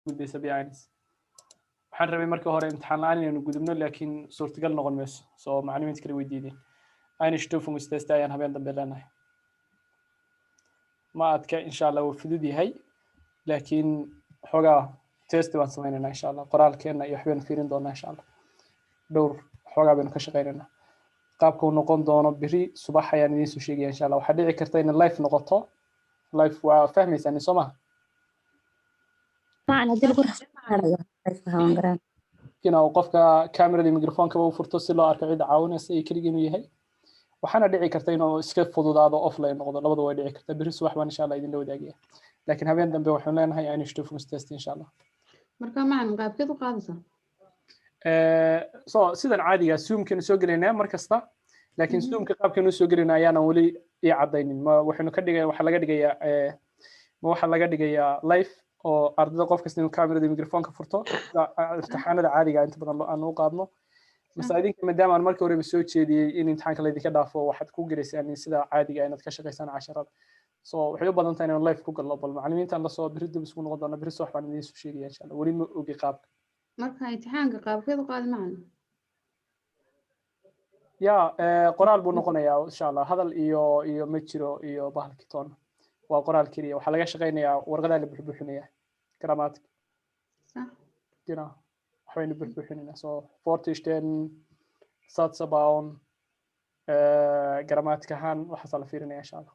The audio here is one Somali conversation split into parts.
Gudbaysa B eins. Waxaan rabay marka hore imtixaan la'aan inaynu gudubno, laakiin suurtagal noqon mayso. So macallimiinta kale way diideen. Einstufungstest ayaan habeen dambe leenahay. Ma adka, insha Allah, wuu fudud yahay, laakiin xoogaa test baan sameynaynaa, insha Allah. Qoraalkeena iyo waxbaynu fiirin doonaa, insha Allah. Dhowr xoogaa baynu ka shaqeynaynaa. Qaabka uu noqon doono beri subax ayaan idiin soo sheegaya, insha Allah. Waxaa dhici karta inay live noqoto. Live waa fahmaysaan, soo maha? Macalin, haddii lagu rafanayo hawan garaan. Inuu qofka camerada iyo microphonekaba u furto si loo arko cidda caawinaysa iyo keligii inuu yahay. Waxaana dhici karta inuu iska fududaado, offline noqdo. Labada way dhici karta. Beri subax baan, insha Allah, idinla wadaagaya, laakiin habeen dambe waxaan leenahay Einstufungstest, insha Allah. Marka macalin, qaabkeed u qaadaysaa? So sidan caadiga Zoomkanu soo gelaynaa mar kasta, laakiin Zoomka qaabkanu soo gelayna ayaanan weli ii caddaynin. Ma waxaynu ka dhigaya, waxaa laga dhigayaa, ma waxaa laga dhigayaa live oo ardayda qof kasta inuu camerada iyo microphoneka furto sida imtixaanada caadiga inta badan aan u qaadno, mase idinka, maadaama aan markii horeba soo jeediyey in imtixaanka laydinka dhaafo, waxaad ku gelaysaan in sida caadiga inaad ka shaqaysaan casharada? So waxay u badan tahay inaan live ku galno. Bal macallimiintaan lasoo beri dib isku noqon doona. Beri subax baan idiin soo sheegaya, insha Allah. Weli ma ogi qaabka. Marka imtixaanka qaabkeed u qaadi, macalin? Ya, qoraal buu noqonayaa, insha Allah. Hadal iyo ma jiro iyo bahalki toona. Waa qoraal keliya. Waxaa laga shaqaynayaa warqadaa la buxbuxinaya, Grammatik. Sax. Genau, waxbaynu buxbuxinaynaa. So fortstellen, Satzbau, Grammatik ahaan waxaasaa la fiirinaya, insha Allah.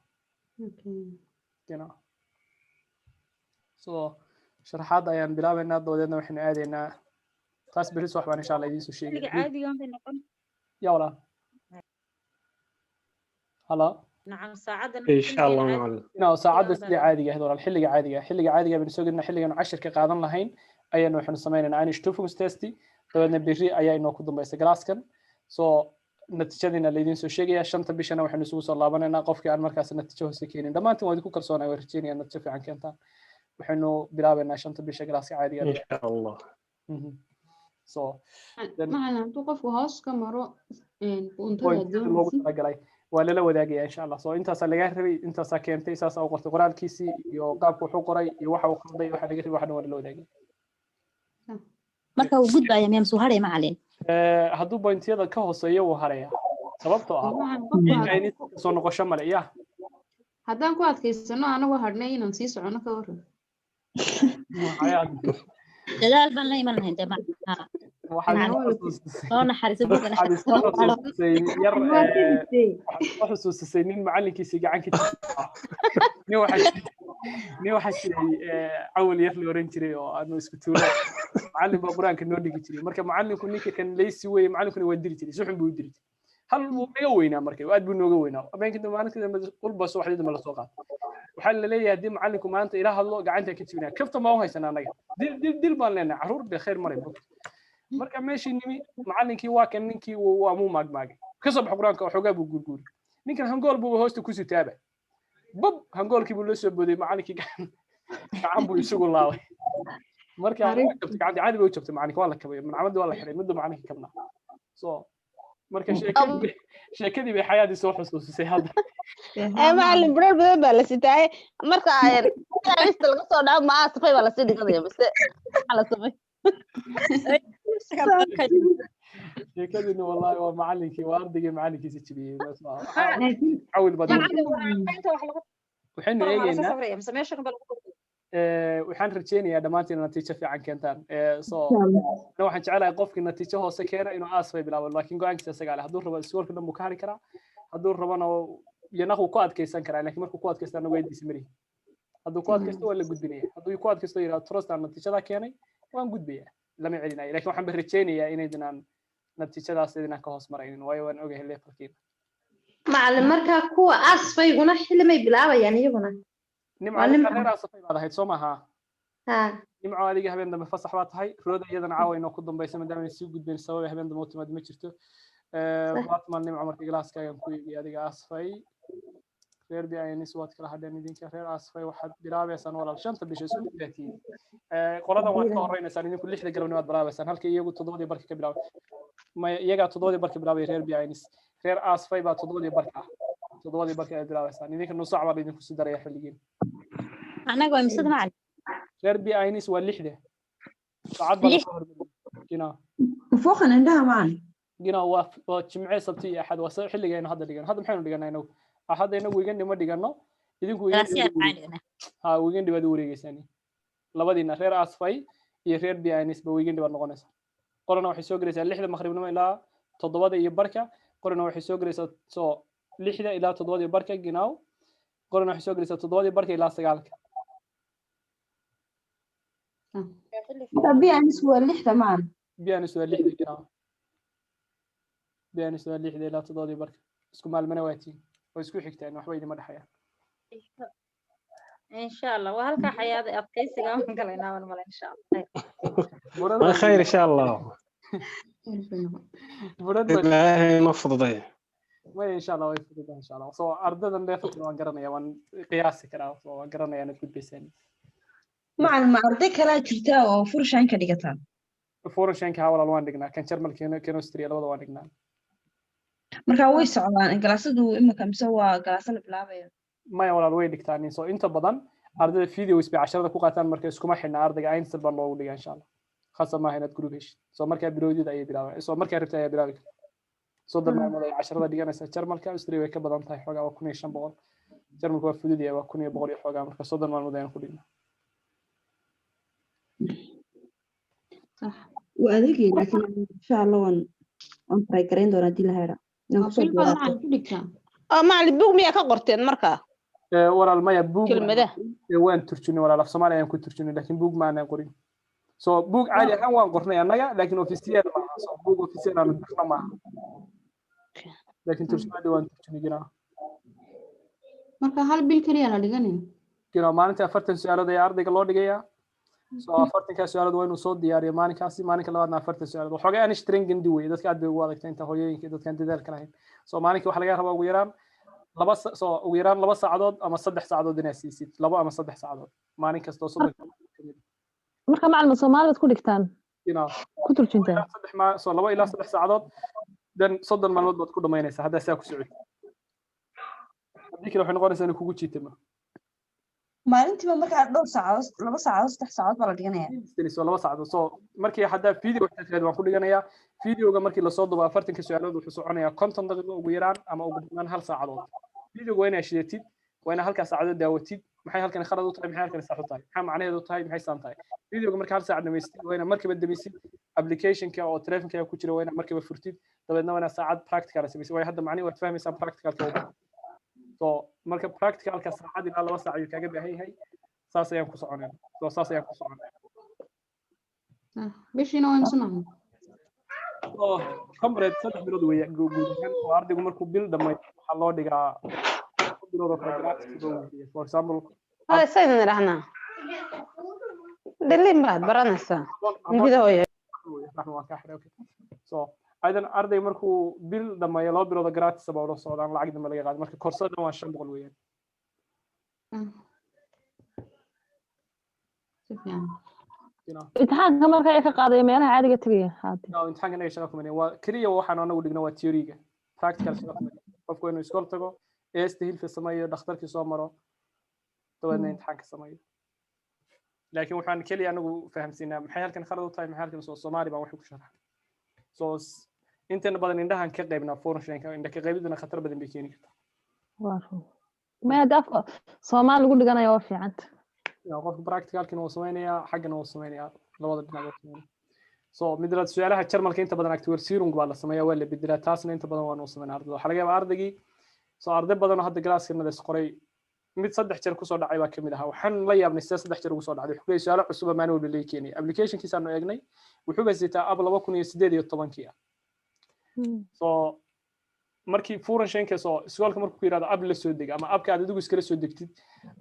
Genau. So sharaxaadda ayaan bilaabaynaa, dabadeedna waxaynu aadaynaa taas. Beri subax baan, insha Allah, idiin soo xilliga sheegaya. Caadigan bay noqon. Ya walaal, halo. Nacam, saacaddan? Insha Allah, macalin. Inaa saacadda sidii caadiga ahayd, walaal. Xilliga caadiga, xilliga caadiga baynu soo gelinaa. Xilliganu cashirka qaadan lahayn ayaanu waxaynu sameynaynaa Einstufungstest. Dabeedna berri ayaa inoo ku dambaysa classkan. So natiijadiina laydiin soo sheegaya. 5-ta bishana waxaynu isugu soo laabanaynaa. Qofkii aan markaas natiijo hoose keenin, dhammaantiin waa idinku kalsoonay, waa rajeynaya natiijo fiican keentaan. Waxaynu bilaabaynaa 5-ta bisha classka caadiga. Insha Allah. So Macalin, hadduu qofku hoos ka maro buntada pointyada loogu doonaysid talagalay waa lala wadaagaya, insha Allah. So intaasaa lagaa rabay, intaasaa keentay, saasaa u qortay, qoraalkiisii iyo qaabka wuxuu qoray iyo waxa uu qalday, waxa laga rabay, waxa dhan waa lala wadaagaya. Marka uu gudbaya miya mise uu haraya, macalin? Hadduu pointyada ka hooseeyo, wuu haraya, sababtoo ah Macalin, qofku ayni soo noqosho male ya. Haddaan ku adkaysano anagoo hadhnay inaan sii socono, ka waran? Dadaal baan la iman lahayn dee macalin. Waxaad Macalin. soo xusuusisay Loo naxariiso buuggan. Waxaad soo xusuusisay yar. Waa kadibtay. Waxaad soo xusuusisay nin macalinkiisii gacan ka jiray. Nin waxaa jiray Cawal yar la oran jiray oo aanu isku tuulo. Macallin baa Qur-aanka noo dhigi jiray. Marka macallinku ninka kan leysi weye, macallinkuna waa diri jiray, si xun buu u diri jiray. Hal wuu naga weynaa, marka aad buu nooga weynaa. Habeenkii dambe, maalintii dambe, ulba subaxdii dambe lasoo qaatay. Waxaa la leeyahay, haddii macallinku maanta ila hadlo, gacanta ka jibinaya. Kaftan baan u haysanaa annaga. Dil, dil, dil baan leenahay. Carruur bay khayr maray. Marka meeshii nimi, macallinkii waa kan, ninkii waa muu maagmaagay, ka soo bax Qur-aanka. Waxoogaa buu guurguuray. Ninkan hangool buu hoosta ku sitaaba. Bab, hangoolkii buu la soo booday. Macallinkii gacan buu isugu laabay. Marka waa jabtay gacantii, caadi bay u jabtay. Macalinka waa la kabay, malcamadii waa la xiray, midda macalinkii kabnaa. So marka sheekadii bay xayaadii soo xusuusisay hadda. Macalin, burar badan baa la sitaaye. Marka lista laga soo dhaco, ma safay baa lasii dhiganaya mise maxaa la samay? Sheekadiina wallahi waa macalinkii, waa ardaygii macalinkiisa jibiyey. Cawil baad. Waxaynu eegeynaa, waxaan rajeynayaa dhammaantiin natiijo fiican keentaan. So ana waxaan jecelahay qofkii natiijo hoose keena inuu A zwei bilaabo, laakiin go-aankiisa isagaa leh. Hadduu rabo iskoolka dhan buu ka hari karaa, hadduu rabana iyana wuu ku adkaysan karaa. Laakiin markuu ku adkaysta, anagu eediisa malihi. Hadduu ku adkaysto, waa la gudbinaya. Hadduu ku adkaysto, yidhahdo trostan natiijada keenay, waan gudbaya, lama celinayo. Laakiin waxaan ba rajeynayaa inaydinaan natiijadaas idinaan ka hoos maraynin, waayo waan ogahay levelkiina. Macalin, markaa kuwa A zweiguna xillimay bilaabayaan iyaguna? Nimco. Waa adiga Nimco. Reer A zwei baad ahayd, soo maaha? Ha. Nimco, adiga habeen dambe fasax baa tahay. Rooda iyadana caawa inoo ku dambaysa, maadaama ay sii gudbeen sababay habeen dambe u timaad ma jirto. Batman, Nimco, marka classkaagan ku eegay adiga A zwei. Reer B eins waad kala hadheen. Idinka reer A zwei waxaad bilaabeysaan, walaal, 5-ta bisha. Isku mid baa tihiin. Qoladan waad ka horeynaysaan idinku, 6-da galabnimo aad bilaabeysaan, halka iyagu 7-dii barka ka bilaabay. Maya, iyagaa 7-dii barka bilaabay reer B eins. Reer A zwei baa 7-dii barka ah, 7-dii barka ayaad bilaabeysaan. Idinka nus saac baa laidinku sii daraya xilligiin. Annaga waa misada, macalin? Reer B eins waa 6-da. Saacad baa lasoo hormariyay gina. Mafooqan indhaha, macalin. Gina, waa Jimce, Sabti iyo Axad. Waa xilligaynu hadda dhigano. Hadda maxaynu dhiganaa inagu? Axadda inagu weekendi ma dhigano, idinku weekendi. Ha, weekendi baad u wareegeysaan labadiina, reer A zwei iyo reer B eins ba weekendi baad noqonaysaa. Qolana waxay soo gelaysaa 6da maqribnimo ilaa 7:30, qolana waxay soo gelaysaa soo 6da ilaa 7:30 genau, qolana waxay soo gelaysaa 7:30 ilaa 9ka. Marka B eins waa 6da, macalin? B eins waa 6da genau, B eins waa 6da ilaa 7:30. Isku maalmana waatiin oo isku xigtaan, waxba idima dhexayaan. Insha Allah waa halkaa xayaada adkaysiga aan galaynaa, waan male, insha Allah. Ma khayr, insha Allah. Ilaahay ma fududay. Way, insha Allah way fududahay, insha Allah. So ardadan levelkan waan garanaya, waan qiyaasi karaa, so waan garanaya inaad gudbaysaan. Macalin, ma arday kalaa jirtaa oo Führerschein-ka dhigataa? Führerschein-ka, ha walaal, waan dhignaa. Kan Jarmalka, kan Austria, labada waan dhignaa. Marka way socdaan galaasadu imika mise waa galaasa la bilaabaya? Maya walaal, way dhigtaan. So inta badan ardayda videos bay casharada ku qaataan, marka iskuma xidhna ardayga, Einzel baan loogu dhigaa, insha Allah. Khasab maaha inaad group heshid. So markaa bilowdid ayay bilaabaan, so markaa rabtid ayaa bilaabi karta. 30 maalmood ay casharada dhiganaysaa. Jarmalka, Austria way ka badan tahay xoogaa, waa 1500. Jarmalka waa fudud yahay, waa 1100 iyo xoogaa. Marka 30 maalmood ayaan ku dhignaa. Waa adagay, laakiin insha Allah waan try garayn doonaa haddii la hela inaan kusoo bilaabto. Oo macalin, buug miyaa ka qorteen markaa? Walaal maya, buug kelmadaha? Waan turjunay walaal, af Soomaali ayaan ku turjunay, laakiin buug ma aanan qorin. So buug caadi ahaan waan qornay annaga, laakiin official maaha. So buug official aanu dirno maaha, laakiin turjumaadii waan turjunay jiraa. Marka hal bil keliya la dhiganaya? Genau, maalinta 40 su-aalood ayaa ardayga loo dhigayaa. So 40-kaa su-aalood waa inuu soo diyaariyo maalinkaasi. Maalinka labaadna 40 su-aalood. Waxoogaa anstrengend wey, dadka aad bay ugu adagtay inta hooyooyinka iyo dadkaan dadaalka lahayn. So maalinkii waxaa laga rabaa ugu yaraan laba, so ugu yaraan 2 saacadood ama 3 saacadood inaad siisid, 2 ama 3 saacadood maalin kastoo 30 kamid. Marka macalin, Soomaali baad ku dhigtaan? Genau. Ku turjuntaan? Saddex ma so 2 ilaa 3 saacadood, then 30 maalmood baad ku dhamaynaysaa haddaa saa ku socotid. Haddii kale waxay noqonaysaa inuu kugu jiitama. Maalintiiba markaa dhowr saacadood, 2 saacadood, 3 saacadood baa la dhiganaya? Waa 2 saacadood. So markii haddaa video waxaad tiraahdo waan ku dhiganayaa videoga, markii lasoo dubo 40-ka su-aalood, wuxuu soconayaa 50 daqiiqo ugu yaraan ama ugu badnaan hal saacadood. Videoga waa inaa shidatid, waa inaa halkaa saacadood daawatid: maxay halkani khalad u tahay, maxay halkani sax u tahay, maxaa macnaheedu tahay, maxay saan tahay. Videoga marka hal saac dhamaystid, waa inaa markiiba damisid applicationka oo telefonka ku jira, waa inaa markiiba furtid, dabeedna waa inaa saacad practical samaysid, waayo hadda macnihi waad fahmaysaa practicalka. So marka practicalka saacad ilaa 2 saac ayuu kaaga baahan yahay. Saas ayaan ku soconayna, so saas ayaan ku soconayna. Bishiina waa imse, macalin? Oo comrade, 3 bilood weeye guud ahaan. Oo ardaygu markuu bil dhamay waxaa loo dhigaa 2 bilood oo kale gratis loo weydiiya, for example. Hada saydan idhahnaa, dhilin baad baranaysaa mindida hooyo. Raxma, waan kaa xiray. Okay, so aydan arday markuu bil dhameeyo, 2 bilood oo gratis baa ula socdaan, lacag dambe laga qaado. Marka koorsada dhan waa 500 weeyaan. Si fiican. Imtixaanka marka ay ka qaadaya meelaha caadiga tegaya haadi? No, imtixaanka inaga shaqa kumane, waa keliya waxaan anagu dhigno waa theoryga, practical shaqa kumane. Qofku inuu iskool tago, Erste Hilfe sameeyo, dhakhtarkii soo maro, dabeedna imtixaanka sameeyo. Laakiin waxaan keliya anagu fahamsiinaa maxay halkan khalad u tahay, maxay halkan. Soo Soomaali baan waxay ku sharaxay. So inteena badan indhahan ka qaybnaa Führerschein-ka, indha ka qaybiduna khatar badan bay keeni kartaa. Waa run. Maya, hadda afka Soomaali lagu dhiganayo waa fiicanta. Ya, qofka practicalkina wuu sameynayaa, xaggana wuu sameynayaa, labada dhinac wuu sameynaya. So mid labaad, su-aalaha Jarmalka inta badan Aktualisierung baa la sameeyaa, waa la bedelaa. Taasna inta badan waa noo sameynaa ardayda. Waxaa laga yaabaa ardaygii, so arday badan oo hadda galaaskana is qoray, mid saddex jeer kusoo dhacay baa kamid ahaa. Waxaan la yaabnay sidee 3 jeer ugu soo dhacday. Wuxuu leeyahay su-aalo cusub maalin walba laga keenay. Applicationkiisaanu eegnay, wuxuuba sitaa app 2018-kii ah. So markii Führerschein-ka, soo iskoolka markuu ku yidhahdo app la soo deg ama appka aad adigu iskala soo degtid,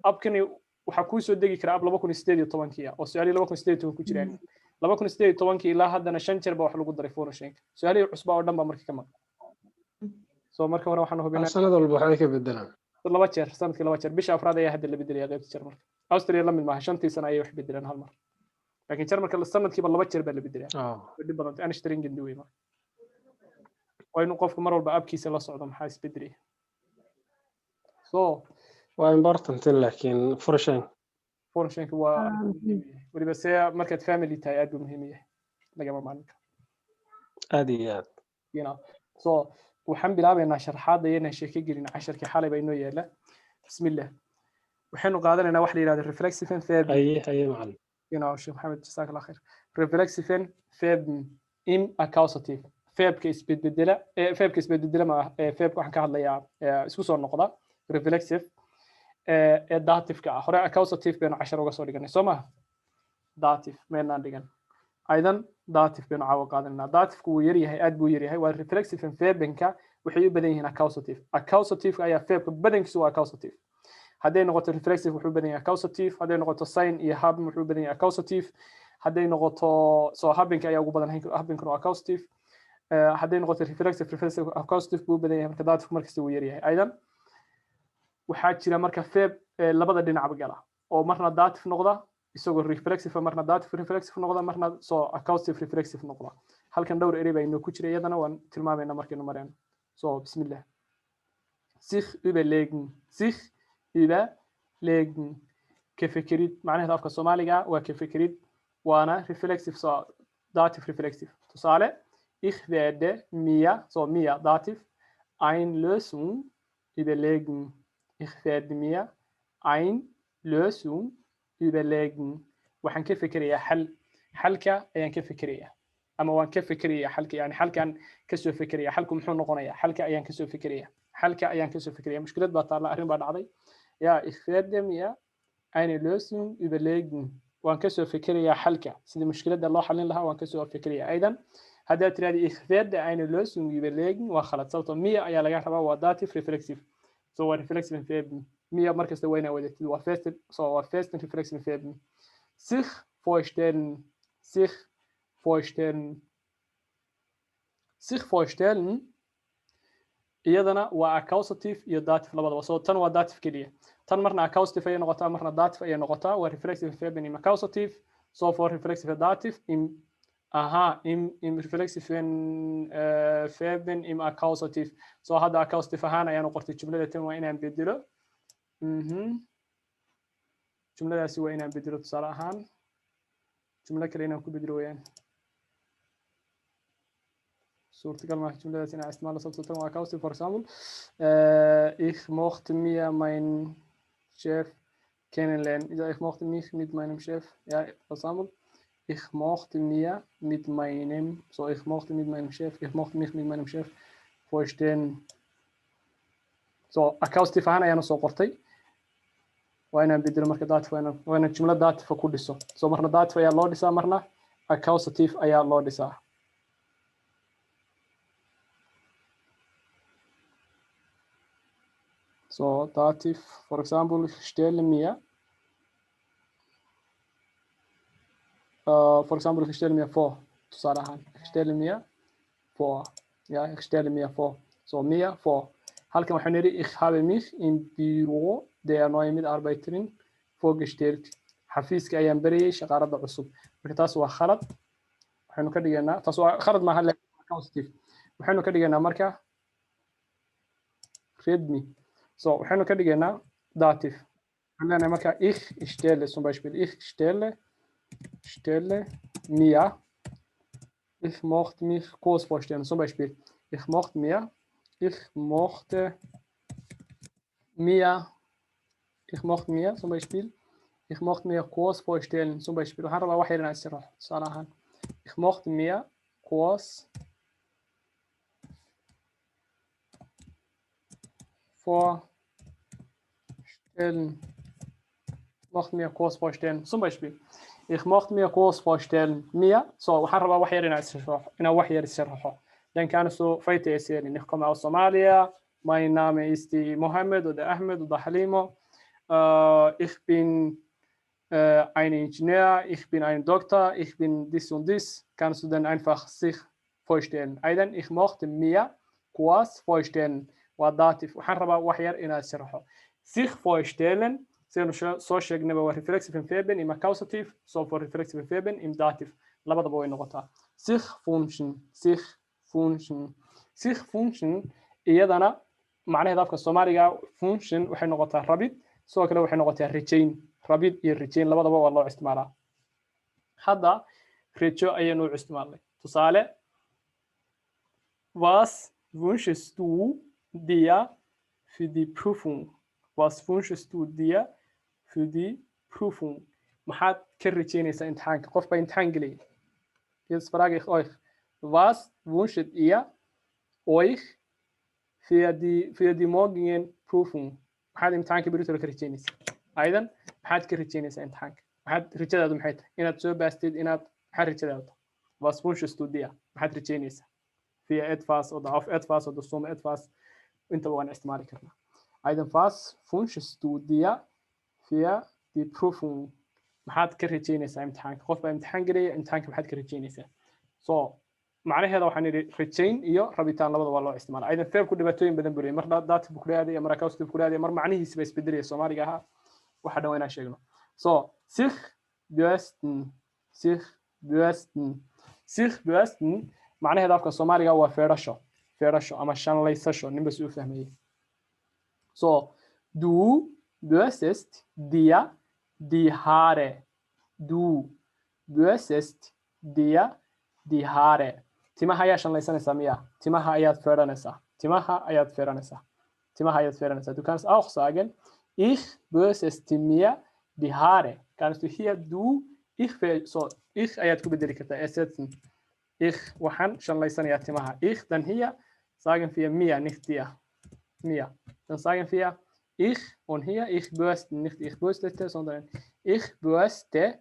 appkani waxaa kuu soo degi kara app 2018-kii ah oo su-aalihii 2018 ku jiraan. 2018-kii ilaa haddana shan jeer baa wax lagu daray Führerschein-ka. Su-aalihii cusbaa oo dhan baa marka ka maqan. So marka hore waxaan hubinaa Sanad walba waxbay ka bedelaan. Laba jeer, sanadkii laba jeer. Bisha afraad ayaa hadda la bedelaya qaybta Jarmalka. Austria la mid maaha, shantii sano ayay wax bedelaan hal mar, laakiin Jarmalka sanadkiiba laba jeer baa la bedelaya. Way dhib badantay, anstrengend wey. Marka waa inuu qofku mar walba appkiisa la socdo maxaa isbedelaya. So Waa important, laakiin Führerschein. Vorstellenka waa muhiim yahay. Weliba see markaad family tahay aad buu muhiim u yahay, lagama maarmi karo. Aad iyo aad. So waxaan bilaabaynaa sharxaadda iyaynaan sheeko gelin. Casharkii xalay baa inoo yaala. Bismillah, waxaynu qaadanaynaa wax la yidhahdo reflexive verb. Haye, haye macallin. Sheekh Maxamed, jazaak Allah khair. Reflexive verb im accusative, verbka isbedbedela, verbka isbedbedela ma ah, verbka waxaan ka hadlayaa isku soo noqda, reflexive ee datifka ah. Hore accusative baynu cashar uga soo dhiganay, soo maha? Dative maynaan dhigan aydan, dative baynu caawa qaadanayna. Datifku wuu yar yahay, aad buu yar yahay. Waa reflexive verbenka waxay u badan yihiin accusative. Accusative ayaa verbka badankiisu waa accusative. Hadday noqoto reflexive, wuxuu u badan yahay accusative. Hadday noqoto sein iyo haben, wuxuu u badan yahay accusative. Hadday noqoto so habenka ayaa ugu badan, habenkuna waa accusative. Hadday noqoto reflexive accusative buu u badan yahay. Marka datifku markasta wuu yar yahay. Aydan waxaa jira marka verb labada dhinacba gala oo marna dative noqda isagoo reflexive, marna dative reflexive noqda, marna so accusative reflexive noqda. Halkan dhowr erey baa inoo ku jira, iyadana waan tilmaamayna markaynu marayno. So bismillah. Sich überlegen, sich überlegen, ka fekerid. Macnaheedu afka Soomaaliga waa ka fekerid, waana reflexive, so dative reflexive. Tusaale: ich werde mir, so mir dative, ein Lösung überlegen. Ich werde mir ein Lösung überlegen. Waxaan ka fikirayaa xal, xalka ayaan ka fikirayaa ama waan ka fikirayaa xalka, yani xalkaan kasoo fikiraya. Xalku muxuu noqonayaa? Xalka ayaan kasoo fikiraya, xalka ayaan kasoo fikiraya. Mushkilad baa taalla, arrin baa dhacday. Ja, ich werde mir eine Lösung überlegen. Waan kasoo fikirayaa xalka, sidii mushkiladda loo xalin lahaa waan kasoo fikirayaa. Aydan haddaad tirahdi "ich werde eine Lösung überlegen", waa khalad, sababtoo mir ayaa laga rabaa, waa dative reflexive. So waa reflexive verb. Mir markasta waa inaa wadatid, waa first, so waa first reflexive verb. Sich vorstellen, sich vorstellen, sich vorstellen iyadana waa accusative iyo dative labadaba. So tan waa dative keliya. Tan marna accusative ayay noqotaa, marna dative ayay noqotaa. Waa reflexive verb im accusative, so for reflexive dative im, aha, im reflexive verben im accusative. So hadda accusative ahaan ayaan u qortay jumlada. Tan waa inaan bedelo. Jumladaasi waa inaan bedelo, tusaale ahaan jumlo kale inaan ku bedelo weeyaan. Suurtagal maaha jumladaas inaan isticmaalo, sababtoo tan waa accusative. For example, ich mochte mir mein Chef kennenlernen. Ja, ich mochte mich mit meinem Chef, ja, for example, ich mochte mir mit meinem, so ich mochte mit meinem Chef, ich mochte mich mit meinem Chef vorstellen. So accusative ahaan ayaan usoo qortay, waa inaan bedelo marka dative, waa inaan jumlo dative ku dhiso. So marna dative ayaa loo dhisaa, marna accusative ayaa loo dhisaa. So dative, for example, ich stelle mir, for example, ich stelle mir vor, tusaale ahaan, ich stelle mir vor, ja, ich stelle mir vor, so mir vor. Halkan waxaan nidhi "Ich habe mich im Büro der neuen Mitarbeiterin vorgestellt." Xafiiska ayaan barayay shaqaalada cusub. Marka taas waa khalad. Waxaynu ka dhigaynaa, taas waa khalad maaha, laakiin waa positive. Waxaynu ka dhigaynaa marka redmi. So waxaynu ka dhigaynaa dative. Waxaan leenahay marka ich stelle, zum Beispiel ich stelle mir, ich mochte mich kurz vorstellen, zum Beispiel ich mochte mir, zum Beispiel ich mochte mir kurz vorstellen, zum Beispiel. Waxaan rabaa wax yar inaan issharaxo. Tusaale ahaan, ich mochte mir kurz vorstellen, mochte mir kurz vorstellen, zum Beispiel ich mochte mir kurz vorstellen mir. So waxaan rabaa wax yar inaan issharaxo, inaan wax yar issharaxo. Dann kannst du weiter erzählen: Ich komme aus Somalia, mein Name ist die Mohammed oder Ahmed oder Halimo, ich bin ein Ingenieur, ich bin ein Doktor, ich bin dies und dies. Kannst du dann einfach sich vorstellen. Aydan ich mochte mir kurz vorstellen waa dative. Waxaan rabaa wax yar inaad sharaxo. Sich vorstellen, sidaynu soo sheegnayba, waa reflexive verben im accusative, so for reflexive verben im dative labadaba way noqotaa. Sich wünschen, sich wünschen, sich wünschen iyadana macnaheeda afka Soomaaliga wünschen waxay noqotaa rabid, sidoo kale waxay noqotaa rajayn. Rabid iyo rajayn labadaba waa loo isticmaalaa. Hadda rajo ayaynu u isticmaalnay. Tusaale: Was wünschst du dir für die Prüfung? Was wünschst du dir für die Prüfung? Maxaad ka rajaynaysaa imtixaanka? Qof baa imtixaan gelaya. Jetzt frage ich euch: Was wünscht ihr euch für die morgigen Prüfung? Maxaad imtixaanka berito ka rajaynaysaa? Aydan, maxaad ka rajaynaysaa imtixaanka? Maxaad rajadaadu maxay tahay? Inaad soo baastid, inaad maxaad rajadaadu tahay? Was wünschst du dir? Maxaad rajaynaysaa? Für etwas oder auf etwas oder zum etwas, intaba waan isticmaali karnaa. Aydan, was wünschst du dir für die Prüfung? Maxaad ka rajaynaysaa imtixaanka? Qof baa imtixaan gelaya, imtixaanka maxaad ka rajaynaysaa? So macnaheeda waxaan idhi rajayn iyo rabitaan labada waa loo isticmaala. Aydan, verbku dhibaatooyin badan buu leeyahay. Mar Dativ buu kula aadaya, mar Akkusativ kula aadaya, mar macnihiisi ba isbedelaya. Soomaaliga ahaa waxa dhan waa inaan sheegno. So sich bürsten, sich bürsten, sich bürsten macnaheeda afka Soomaaliga waa feedhasho, feedhasho ama shanlaysasho, ninba si u fahmayay. So du bürstest dir die Haare. Du bürstest dir die Haare. Timaha ayaa shanlaysanaysaa miya? Timaha ayaad feedhanaysaa, timaha ayaad feedhanaysaa, timaha ayaad feedhanaysaa. Du kannst auch sagen: Ich bürste mir die Haare. Kannst du hier du ich so ich ayaad ku bedeli kartaa, ersetzen. Ich, waxaan shanlaysanayaa timaha. Ich, dann hier sagen wir mir, nicht dir. Mir. Dann sagen wir ich und hier ich bürste, nicht ich bürstete, sondern ich bürste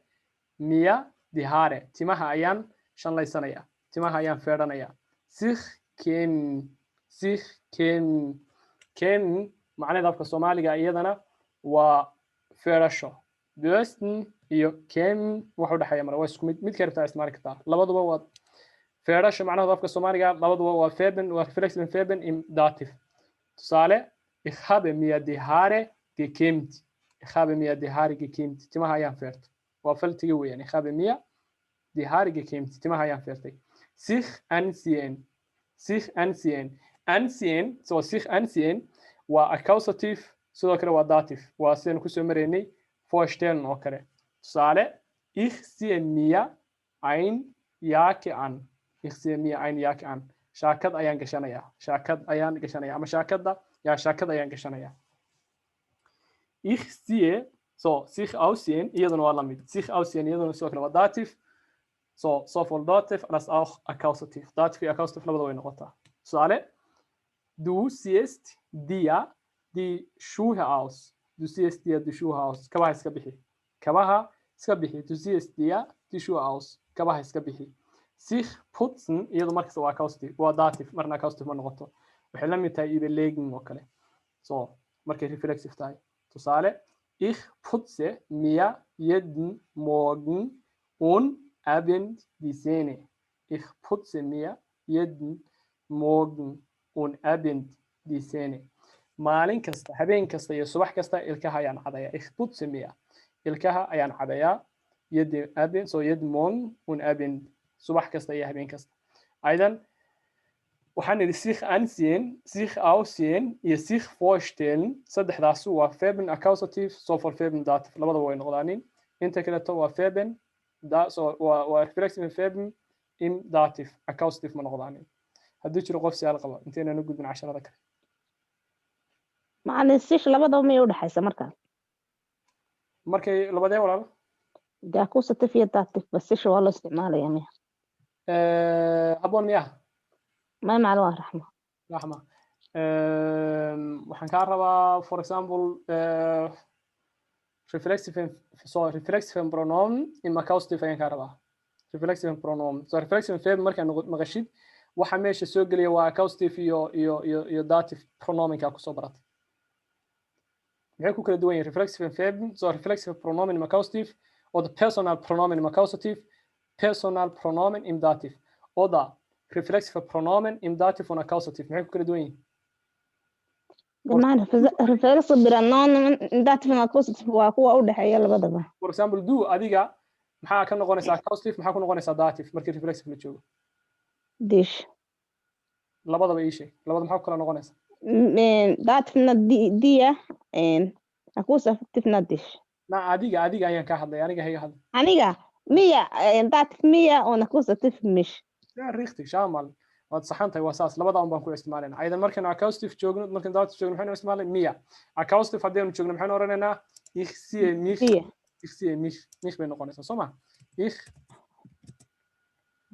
mir die Haare. Timaha ayaan shanlaysanayaa, timaha ayaan feedhanayaa. Sich kämmen, sich kämmen. Kämmen macnaheeda afka Soomaaliga iyadana waa feedhasho. Bürsten iyo kämmen wax u dhexeeya mara, waa isku mid. Mid ka rabtaa isticmaali kartaa, labaduba waa feedhasho. Macnahooda afka Soomaaliga labaduba waa Verben, waa reflexive Verben im Dativ. Tusaale: Ich habe mir die Haare gekämmt. Ich habe mir die Haare gekämmt. Timaha ayaan feertay, waa faltiga weeyaan. Ich habe mir die Haare gekämmt. Timaha ayaan feertay. Sich anziehen, sich anziehen. Anziehen, so sich anziehen waa Akkusativ, sidoo kale waa Dativ, waa sidaynu kusoo maraynay vorstellen oo kale. Tusaale: Ich ziehe mir ein Jacke an. Ich ziehe mir ein Jacke an. Shaakad ayaan gashanayaa, shaakad ayaan gashanaya ama shaakadda yaa shaakad ayaan gashanayaa. Ich ziehe, so sich ausziehen iyaduna waa lamid. Sich ausziehen iyaduna sidoo kale waa Dativ. So sowohl Dativ als auch Akkusativ. Dativ iyo Akkusativ labada way noqotaa. Tusaale: Du ziehst dir die Schuhe aus. Du ziehst dir die Schuhe aus. Kabaha iska bixi, kabaha iska bixi. Du ziehst dir die Schuhe aus. Kabaha iska bixi. Sich putzen iyadu markasta waa Akkusativ, waa Dativ, marna Akkusativ ma noqoto. Waxay la mid tahay überlegen oo kale. So markay reflexive tahay, tusaale: Ich putze mir jeden Morgen und Abend die Zähne. Ich putze mir jeden Morgen und Abend die Zähne. Maalin kasta, habeen kasta iyo subax kasta ilkaha ayaan cadayaa. Ich putze mir, ilkaha ayaan cadayaa. Jeden Abend, so jeden Morgen und Abend, subax kasta iyo habeen kasta. Aydan, waxaan idhi sich anziehen, sich ausziehen iyo sich vorstellen, saddexdaasu waa Verben Akkusativ, sowohl Verben Dativ, labadaba way noqdaanin. Inta kaleeto waa Verben da, so waa reflexive Verben im Dativ, Akkusativ ma noqdaanin. Haddii jiro qof su'aal qaba intaynan u gudbin casharada kale. Macalin, sich labadaba miyay udhexaysa markaa? Markay labadee, walaal? Dee Akkusativ iyo Dativ ba sich waa loo isticmaalaya miya? Habboon miyaa? May macalin, waa Raxma. Raxma, waxaan kaa rabaa, for example, reflexive, so reflexive Pronomen im Akkusativ ayaan kaa rabaa. Reflexive Pronomen, so reflexive verb markaa maqashid, waxa meesha soo gelaya waa Akkusativ iyo Dativ Pronomenka kusoo baratay. Maxay ku kala duwan yihiin reflexive verb? So reflexive Pronomen im Akkusativ oder Personalpronomen im Akkusativ, Personalpronomen im Dativ oder reflexive Pronomen im Dativ und Akkusativ, maxay ku kala duwan yihiin? Dhammaan reflexive Pronomen Dativ Akkusativ waa kuwa u dhexeeya labadaba. For example, du, adiga, maxaa ka noqonaysaa Akkusativ, maxaa ku noqonaysaa Dativ markii reflexive la joogo? Dich. Labadaba ii sheeg, labada maxaa ku kala noqonaysaa? Dativna dir, Akkusativna dich. Na adiga, adiga ayaan ka hadlay, aniga hayga hadlay. Aniga mir, Dativ mir und Akkusativ mich. Ja, richtig, schau mal, waad saxan tahay, waa saas. Labada un baan ku isticmaalayna aydan. Markaynu Akkusativ joogno, markaynu Dativ joogno, maxaynu isticmaalay mir. Akkusativ haddaynu joogno, maxaynu oranaynaa? Ich ziehe mich. Mir. Ich ziehe mich. Mich bay noqonaysaa, soo ma? Ich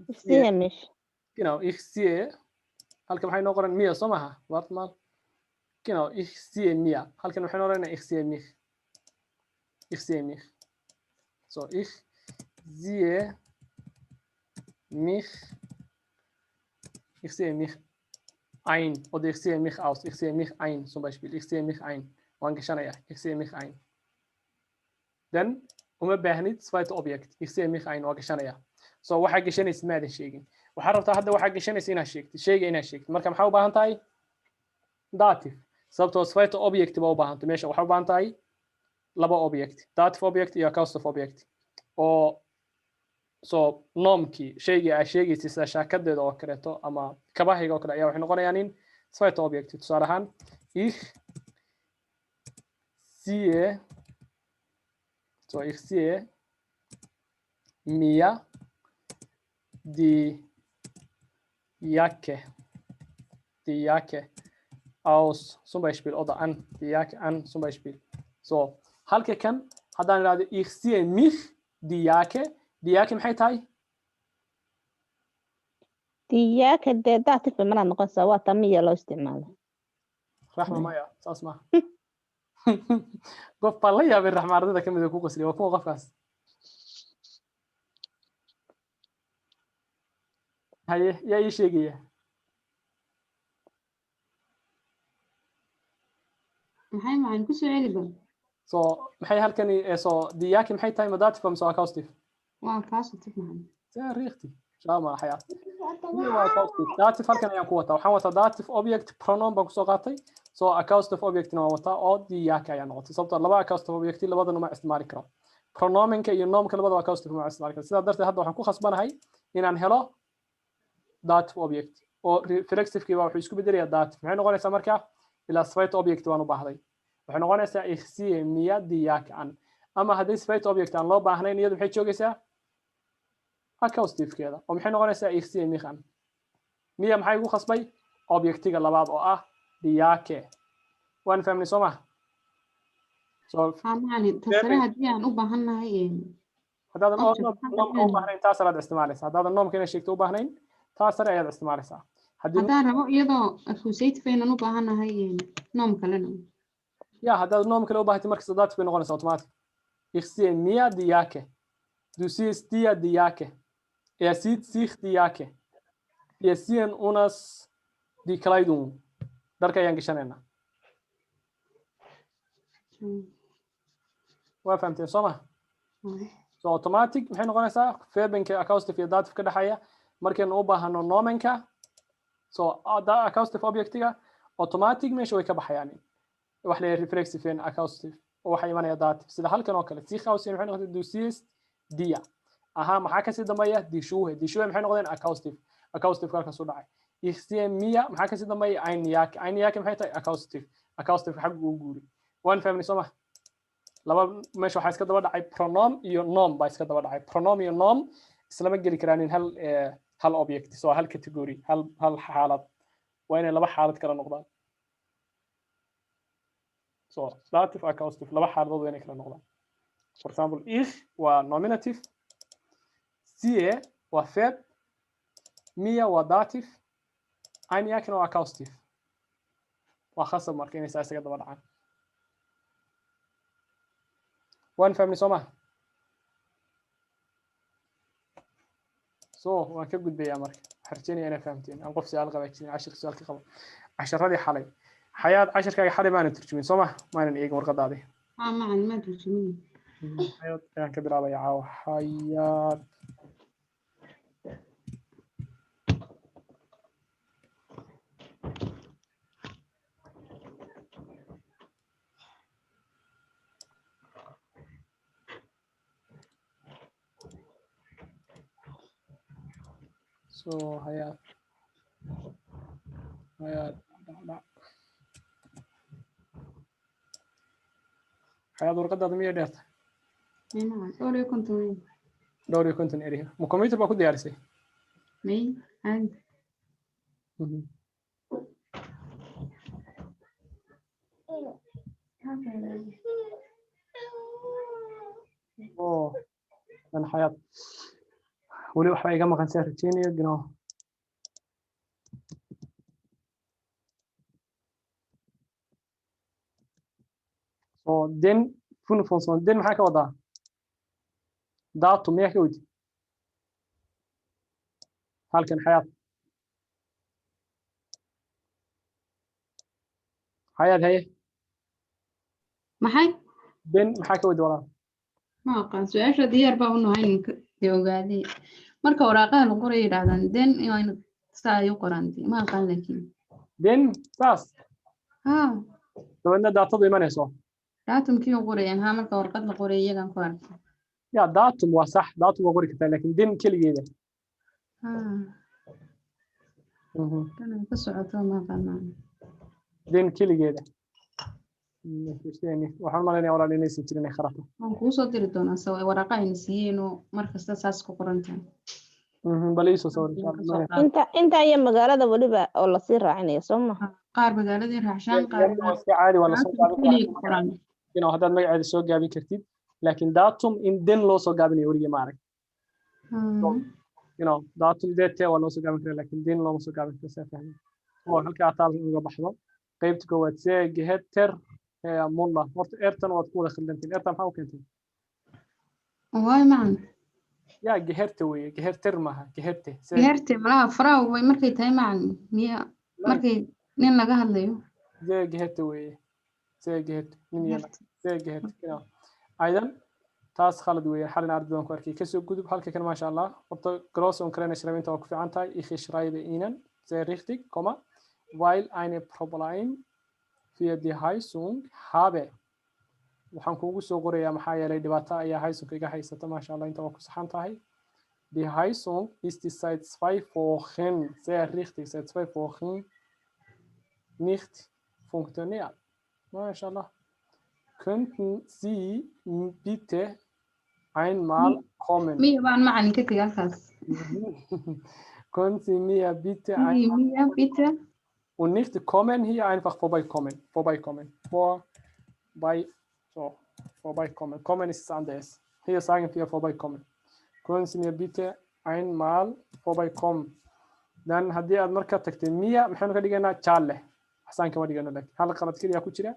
Ich ziehe mich. Genau, ich ziehe. Halkan maxay noo qoran? Mir, soo maha? Warte mal. Genau, ich ziehe mir. Halkan waxaynu oranaynaa ich ziehe mich. Ich ziehe mich. So, ich ziehe mich. Ich ziehe mich ein oder ich ziehe mich aus. Ich ziehe mich ein zum Beispiel. Ich ziehe mich ein. Waan gashanaya. Ich ziehe mich ein. Then uma baahnid zweite Objekt. Ich ziehe mich ein, waa gashanaya. So waxaa gashanaysa maadan sheegin. Waxaa rabtaa hadda waxaa gashanaysa inaad sheegtid, shayga inaad sheegtid. Marka maxaa u baahan tahay? Dativ. Sababtoo zweite Objekt baa u baahantay meesha. Waxaa u baahan tahay laba object, Dativ object iyo Akkusativ object, oo so Nomenkii, shaygii aa sheegaysay, sida shaakadeeda oo kaleeto ama kabahayga oo kale, ayaa waxay noqonayaan in zweite Objekt. Tusaale ahaan, ich ziehe, so ich ziehe mir die Jacke, die Jacke aus zum Beispiel oder an, die Jacke an zum Beispiel. So halka kan haddaan idhahdo ich ziehe mich die Jacke, die Jacke maxay tahay? Die Jacke dee Dativ bay malaa noqonaysaa, waa ta mir loo isticmaalo. Raxma, maya, saas maaha. Qof baan la yaabay, Raxma, ardayda kamid ah ku qosliya. Waa kuwa qofkaas. Haye, yaa ii sheegaya? Maxay, macalin? Ku soo celi bal. So maxay halkani so die Jacke maxay tahay? Ma Dativ mise Akkusativ? Waa Akkusativ, macalin. Ja, richtig. Schau mal, xayaat. Hier waa Akkusativ. Dativ halkan ayaan ku wataa. Waxaan wataa Dativ object, Pronomen baan kusoo qaatay. So Akkusativ objectna waan wataa oo die Jacke ayaa noqotay. Sababtoo laba Akkusativ object labadana ma isticmaali karo. Pronomenka iyo Nomenka labadaba Akkusativ ma isticmaali karo. Sidaa darteed hadda waxaan ku khasbanahay inaan helo Dativ object. Oo reflexivekii baa wuxuu isku bedelayaa Dativ. Maxay noqonaysaa marka? Ilaa zweite Objekt waan u baahday. Waxay noqonaysaa ich ziehe mir die Jacke an. Ama haddii zweite Objekt aan loo baahnayn, iyadu maxay joogaysaa? Akkusativkeeda. Oo maxay noqonaysaa? Ich ziehe mich an. Mir maxay igu khasbay? Objectiga labaad oo ah die Jacke. Waan fahmnay, soo ma? So Haa macalin, ta sare haddii aan u baahannahay haddaadan object Nomenka u baahnayn, taas ayaad isticmaalaysaa. Haddaadan Nomenka inaad sheegto u baahnayn, taas sare ayaad isticmaalaysaa. Haddii Haddaan rabo iyadoo Akkusativ aynan u baahannahay Nomen kalena. Ja, haddaad Nomen kale u baahatay, markasta Dativ bay noqonaysaa automatic. Ich ziehe mir die Jacke. Du ziehst dir die Jacke. Er zieht sich die Jacke. Wir ziehen uns die Kleidung. Dharka ayaan gashanaynaa. Waa fahamteen, soo ma? So automatic maxay noqonaysaa? Verbenka Akkusativ iyo Dativ ka dhexeeya markaynu u baahano Nomenka, so Akkusativ objectiga automatic meesha way ka baxayaan. Wax la yidhaha reflexive and Akkusativ oo waxaa imanaya Dativ, sida halkan oo kale. Sich ausziehen maxay noqotay? Du ziehst dir. Aha, maxaa kasii dambeeya? Die Schuhe. Die Schuhe maxay noqdeen? Akkusativ. Akkusativ halkaas u dhacay. Ich ziehe mir maxaa kasii dambeeya? Eine Jacke. Eine Jacke maxay tahay? Akkusativ. Akkusativ xagga uu guuri. Waan fahmnay, soo ma? Laba meesha waxaa iska daba dhacay, Pronomen iyo Nomen baa iska daba dhacay. Pronomen iyo Nomen islama geli karaanin hal object, so hal category, hal xaalad. Waa inay laba xaalad kala noqdaan. So Dativ, Akkusativ, laba xaaladood waa inay kala noqdaan. For example, ich waa Nominativ, ziehe waa verb, mir waa Dativ, eine Jacke waa Akkusativ. Waa khasab marka inay saa isaga daba dhacaan. Waan fahmnay, soo ma? So waan ka gudbayaa marka. Waxaan rajeynaya inaa fahamteen. Aan qof su-aal qaba jirin, cashirka su-aal ka qabo, casharadii xalay? Xayaad, cashirkaaga xalay maanan turjumin, soo ma? Maanan eegin warqadaadii. Haa macalin, maa turjumin. Xayaad ayaan ka bilaabaya caawa. Xayaad. So Xayaad, Xayaad, dhac. Xayaad, warqadaada miyay dheertay? May macalin, 54 weyn. 54 erey. Ma computer baa ku diyaarisay? May caadi. Oh, dan xayaat weli waxba iga maqan saan rajeynayo gino. So den 25 den maxaa ka wadaa? Datum miyaa ka wadi halkan? Xayaat, xayaat, haye. Maxay? Den maxaa ka wadi, walaal? Ma aqaan su-aasha, diyaar baa u nahay ninka dee ogaadee. Marka waraaqaha la qoray yidhaahdaan den waa saa ay u qoraan dee, ma aqaan laakiin. Den saas? Haa. Dabeedna daatadu imanayso. Datumkii u qorayaan, haa, marka warqad la qoray iyagaan ku arkay. Ya, datum waa sax, datum waa qori kartaa, laakiin den keligeeda. Haa. Tan ay ka socoto ma aqaan macalin. Den keligeeda waxaan malaynaya, walaal, inaysan jirin ay kharato. Waan kuu soo diri doonaa sawa waraaqa ayna siiyeen oo mar kasta saas ku qoran tahay. Bal iisoo sawir, insha Allah. Inta iyo magaalada weliba oo lasii raacinaya, soo ma? Qaar magaaladii raacshaan, qaar Waa iska caadi, waa lasoo gaabin keliya ku karaa. qoran. Haddaad magaceeda soo gaabin kartid, laakiin datum in den loo soo gaabinayo weligii ma arag. Datum dt waa loo soo gaabin karaa, laakiin den looma soo gaabin karo, saa fahmi. Oo halkaa taas uga baxdo qaybta koowaad. Sehr geehrter Mulla, horta ertan waad ku wada khaldantiin. Ertan maxaa u keentay? Waay macalin. Ya, geehrte weeye, geehrter maaha, geehrte. Geerte malaha Frau way markay tahay macalin, miya markay nin laga hadlayo? Sehr geehrte weeye, sehr geehrte nin iyo naag. Sehr geehrte, genau. Aydan taas khalad weeye, xalin arday baan ku arkay. Kasoo gudub halka kan. Maasha Allah, horta groß und kleine Schreiben waa ku fiican tahay. Ich schreibe Ihnen, sehr richtig, Komma, weil eine Problem für die Heizung habe. Waxaan kuugu soo qorayaa maxaa yeelay dhibaato ayaa Heizung iga haysata. Maasha Allah, inta waa ku saxan tahay. Die Heizung ist seit 2 Wochen, sehr richtig, seit 2 Wochen nicht funktioniert. Maasha Allah. Könnten Sie bitte einmal kommen? Miya baan macalin ka tegay halkaas. Können Sie mir bitte einmal Miya bitte. Und nicht kommen hier, einfach vorbeikommen, vorbeikommen, vorbei, so, vorbeikommen. Kommen ist anders. Hier sagen wir vorbeikommen. Können Sie mir bitte einmal vorbeikommen? Dan haddii aad markaa tagtay miya, maxaynu ka dhigaynaa? Jaalle xasaan kama dhigano, laakiin hal qalad keliya ku jira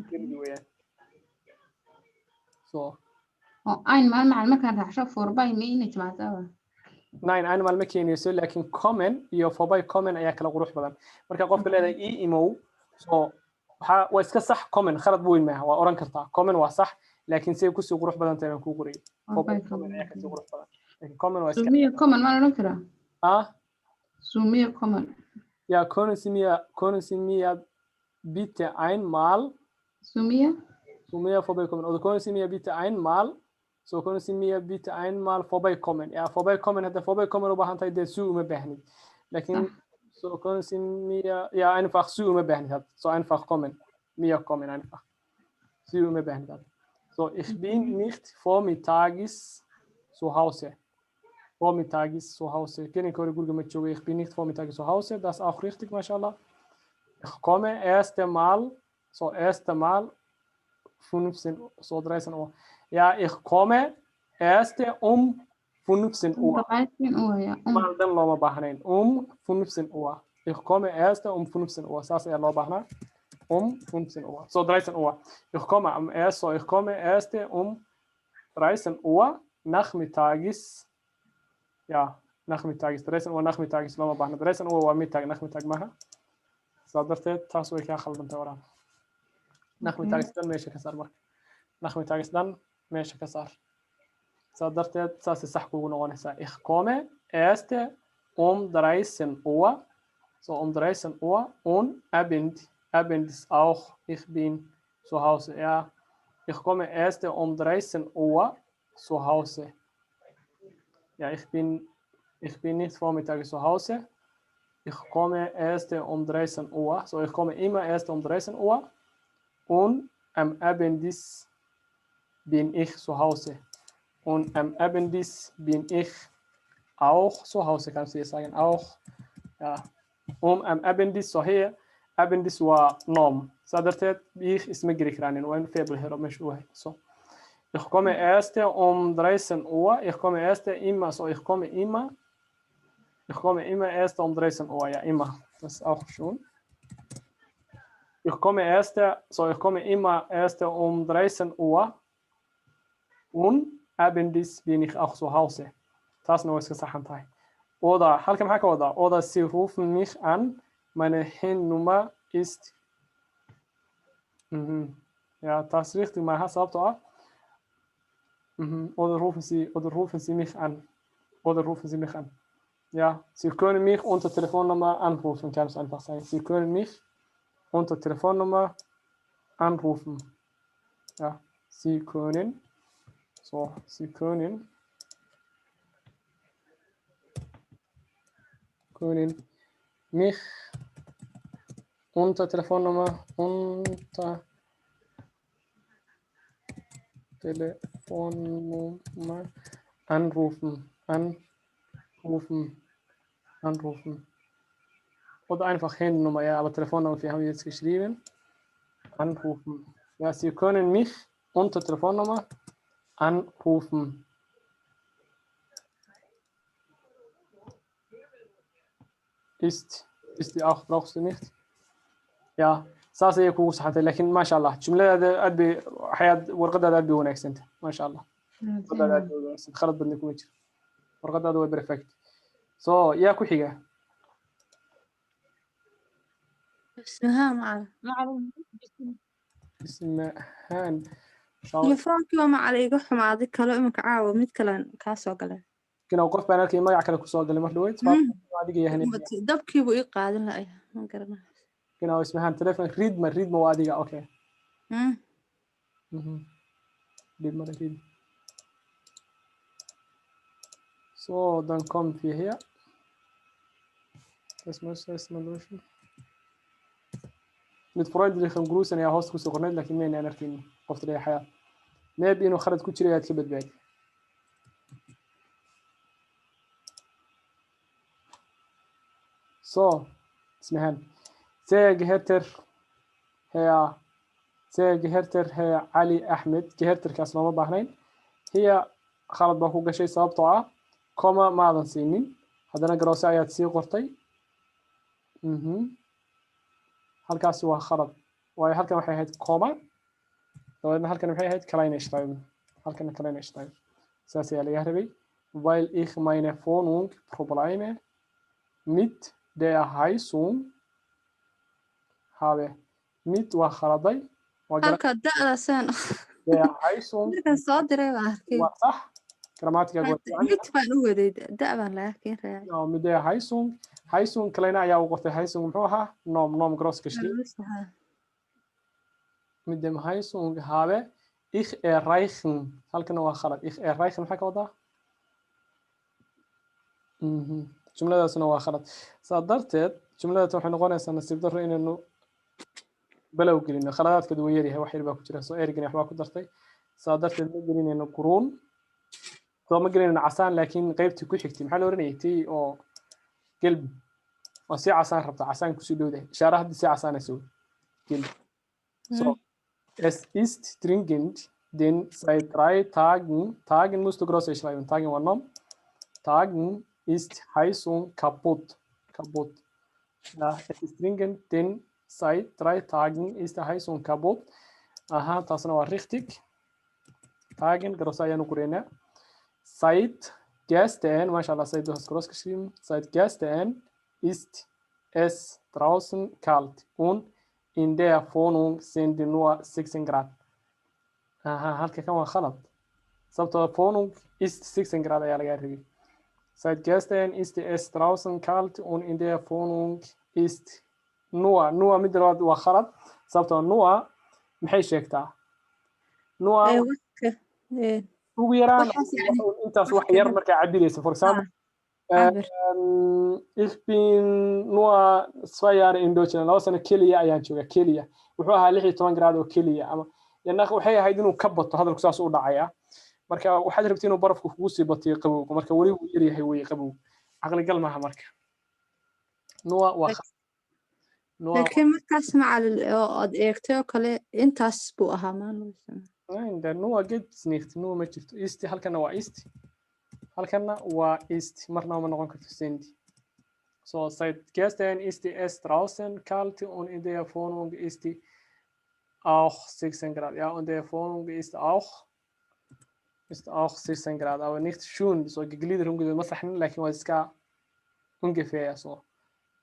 keligii weeyaan. So Oo einmal macalin markaan raacsho vorbei ma inay timaadaaba? Nine einmal ma keenayso, laakiin kommen iyo vorbeikommen ayaa kala qurux badan. Marka qofka leedahay ii imow, so waxaa waa iska sax kommen, khalad weyn maaha, waa oran kartaa kommen, waa sax, laakiin say kusii qurux badan tahay baan kuu qorayay. Vorbeikommen ayaa kasii qurux badan, laakiin kommen waa iska. Zu mir kommen maan odhan karaa? Ah. Zu mir kommen. Ja, können Sie mir bitte einmal Zu mir. Zu mir vorbeikommen oder können Sie mir bitte einmal, so, können Sie mir bitte einmal vorbeikommen? Ja, vorbeikommen, hadda vorbeikommen u baahan tahay dee zu uma baahnid, laakiin so können Sie mir, ja, einfach zu uma baahnid had, so einfach kommen, mir kommen, einfach zu uma baahnid had. So, ich bin nicht vormittags zu Hause. Vormittags zu Hause, gelinka hore guriga ma joogo. Ich bin nicht vormittags zu Hause, das ist auch richtig, mashallah. Ich komme erst einmal, so, erst einmal 15, so 13 Uhr. Ja, ich komme erst um 15 Uhr. 13 Uhr, ja. Mal dan looma baahnayn. Um 15 Uhr. Ich komme erst um 15 Uhr. Saas ayaa loo baahnaa. Um 15 Uhr. So 13 Uhr. Ich komme am erst, so ich komme erst um 13 Uhr nachmittags. Ja, nachmittags. 13 Uhr nachmittags looma baahna. 13 Uhr waa Mittag, Nachmittag maaha. Saa darteed taas way kaa khaldantay, walaal. Nachmittags dhan meesha ka saar marka. Nachmittags dhan meesha ka saar. Saa darteed saasay sax kugu noqonaysaa. Ich komme erst um 13 Uhr. So um 13 Uhr und Abend. Abend ist auch, ich bin zu Hause. Ja, ich komme erst um 13 Uhr zu Hause. Ja, ich bin nicht vormittags zu Hause. Ich komme erst um 13 Uhr. So, ich komme immer erst um 13 Uhr und am Abend ist bin ich zu Hause. Und am Abendis bin ich auch zu Hause, kannst du jetzt sagen, auch. Ja. Am Abendis, so hier, Abendis waa Nomen. Saa darteed ich isma geli karaanin, waa in Verb helo meesha uu yahay. So. Ich komme erst um 13 Uhr. Ich komme erst immer, so ich komme immer. Ich komme immer erst um 13 Uhr, ja, immer. Das ist auch schon. Ich komme erst, so ich komme immer erst um 13 Uhr und abends bin ich auch zu Hause. Taasna waa iska saxan tahay. Oder, halkan maxaa ka wadaa? Oder sie rufen mich an, meine Handynummer ist. Ja, das ist richtig, maaha sababtoo ah. Oder rufen Sie mich an. Oder rufen Sie mich an. Ja, Sie können mich unter Telefonnummer anrufen, kann es einfach sein. Sie können mich unter Telefonnummer anrufen. Ja, Sie können, so, Sie können mich unter Telefonnummer anrufen, anrufen, anrufen. Oder einfach Handynummer, ja, aber Telefonnummer, wir haben jetzt geschrieben. Anrufen. Ja, Sie können mich unter Telefonnummer anrufen. Ist die auch, brauchst du nicht? Ja, saas ayay kugu saxantay, laakiin maasha Allah, jumladaada aad bay xayaad warqadaada aad bay wanaagsantay, maasha Allah. Warqadaada aad bay wanaagsan, khalad badna kuma jiro. Warqadaada waa perfect. So, yaa ku xiga? Ismahaan, macalin. Ismahaan. Telefoonkii waa, macalin, iga xumaaday kalo iminka caawa mid kalen kaa soo galay. Kina qof baan arkay magac kale kusoo galay mar dhaweyd. Adiga yahan. Dabkiibu ii qaadan la'aya, ma garanayo. Kina ismahaan telefon Ridma, Ridma waa adiga, okay. Ridma, Ridma. So, dann kommen wir hier. Das muss erstmal löschen. Mit freundlichen Grüßen ayaa hoosta kusoo qornayd, laakiin maynaan arkin qofta dhagaxaya. Maybe inuu khalad ku jiray ayaad ka badbaadi. So, Ismahan. Sehr geehrter Herr, sehr geehrter Herr Ali Ahmed, geehrterkaas looma baahnayn. Hiya khalad baa ku gashay sababtoo ah Komma maadan siinin. Haddana groß ayaad sii qortay. Halkaasi waa khalad. Waayo halkan waxay ahayd Komma. Dabeedna halkan maxay ahayd? Kleine schreiben. Halkan kleine schreiben. Saas ayaa laga rabay. Weil ich meine Wohnung Probleme mit der Heizung habe. Mit waa khaladay. Waa Halka da'daasaan der Heizung markaan soo diray baan arkay. Waa sax. Grammatika waa fiican. Mit baan u waday, da' baan laga keen raacay. Ja, mit der Heizung. Heizung kleine ayaa u qortay. Heizung muxuu ahaa? Nomen, Nomen groß geschrieben. Mit dem Heizung habe ich erreichen. Halkan waa khalad. Ich erreichen maxaa ka wadaa? Jumladaasna waa khalad. Saa darteed jumladaas waxay noqonaysaa nasiib darro inaynu balow gelino. Khaladaadkeedu waa yaryahay, wax yar baa ku jira. Soo ergani waxbaa ku dartay. Saa darteed ma gelinayno quruun. Soo ma gelinayno casaan, laakiin qaybtii ku xigtay maxaa la oranayay? Tii oo gelb waa sii casaan rabta, casaan kusii dhowdahay. Ishaara hadda sii casaanaysa wey. Gelb. So, es ist dringend, denn seit 3 Tagen, Tagen musst du groß schreiben, Tagen war Nomen, Tagen ist Heizung kaputt. Kaputt. Ja, es ist dringend, denn seit 3 Tagen ist die Heizung kaputt. Aha, taasna waa richtig. Tagen, groß ayaanu qoraynaa. Seit gestern, mashallah, seit du hast groß geschrieben, seit gestern ist es draußen kalt und in der Wohnung sind nur 16 Grad. Aha, halka kan waa khalad. Sababtoo Wohnung ist 16 Grad ayaa laga rabay. Seit gestern ist es draußen kalt und in der Wohnung ist nur, nur mid labaad waa khalad. Sababtoo nur maxay sheegtaa? Nur ugu yaraan intaas wax yar markaa cabiraysa. For example, ich bin nur 2 Jahre in Deutschland, 2 sano keliya ayaan joogaa, keliya wuxuu ahaa 16 grad oo keliya ama Yana waxay ahayd inuu ka bato, hadalku saas u dhacaya. Marka waxaad rabtay inuu barafku kugu sii batiyo qabowga, marka weli wuu yaryahay wey qabowga. Caqligal maaha marka. Nur waa nur. Laakiin markaas, macalin, oo aad eegtay oo kale intaas buu ahaa maalin. Nein, der nur gibt's nicht. Nur ma jirto. Ist halkana waa ist. Halkana waa ist. Marna ma noqon karto sind. So, seit gestern ist es draußen kalt und in der Wohnung ist auch 16 Grad. Ja, und der Wohnung ist auch 16 Grad, aber nicht schön. So Gegliederung ma saxnin, laakiin waa iska ungefähr so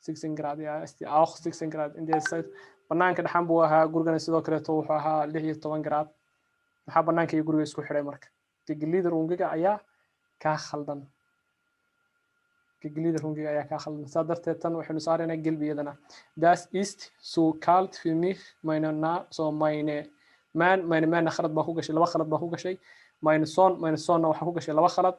16 Grad. Ja, ist auch 16 Grad in der Zeit. Banaanka dhaxan buu ahaa, gurigana sidoo kaleeto wuxuu ahaa 16 grad. Maxaa banaanka iyo guriga isku xidhay marka? Gegliederungiga ayaa kaa khaldan. Gegliederungiga ayaa kaa khaldan. Saa darteed tan waxaynu saaraynaa gelb iyadana. Das ist zu kalt für mich, meine na so meine man, meine man khalad baa ku gashay, laba khalad baa ku gashay. Meine Sohn, meine Sohn waxaa ku gashay laba khalad.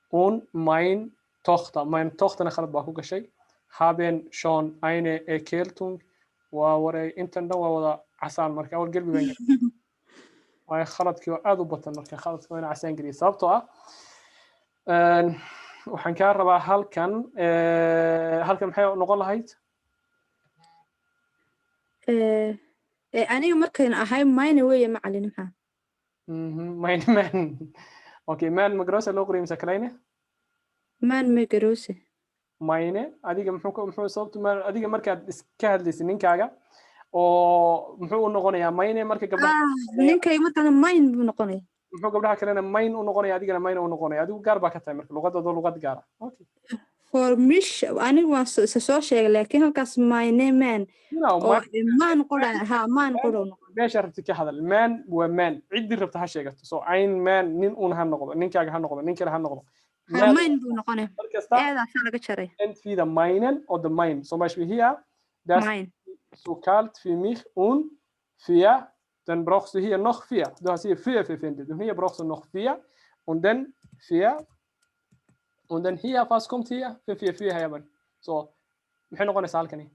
Und mein Tochter, mein Tochterna khalad baa ku gashay. Haben schon eine Erkältung. Waa wareey, intan dhan waa wada casaan. Marka awal gelbi baan gelay, waayo khaladkii waa aad u batan. Marka khaladka waa ina casaan geliya, sababtoo ah waxaan kaa rabaa halkan. Halkan maxay noqon lahayd? Aniga markayn ahay meine weeye, macalin, maxaa? Meine man. Okay, man ma große loo qoriyo mise kleine? Man ma große. Meine adiga muxuu sababtu man adiga markaad iska hadlaysid ninkaaga oo muxuu u noqonayaa meine marka gabdhaha? Ninkayga markaana mein buu noqonaya. Muxuu gabdhaha kalena mein u noqonaya, adigana meine u noqonaya? Adigu gaar baa ka tahay marka, luqadooda luqad gaara. Okay. Für mich anigu waan isa soo sheegay, laakiin halkaas meine man oo man qura ha man qura u noqon. Meesha rabti ka hadal, man waa man, ciddii rabta ha sheegato. So ein man, nin un ha noqdo, ninkaaga ha noqdo, nin kale ha noqdo. Ha, mein buu noqonaya. Markasta eedaasaa laga jaray. Entweder meinen oder mein. Zum Beispiel hier, das mein ist so kalt für mich und für, dann brauchst du hier noch vier. Du hast hier vier verwendet und hier brauchst du noch vier und dann vier und dann hier, was kommt hier? Für vier, vier haben. So, maxay noqonaysaa halkani?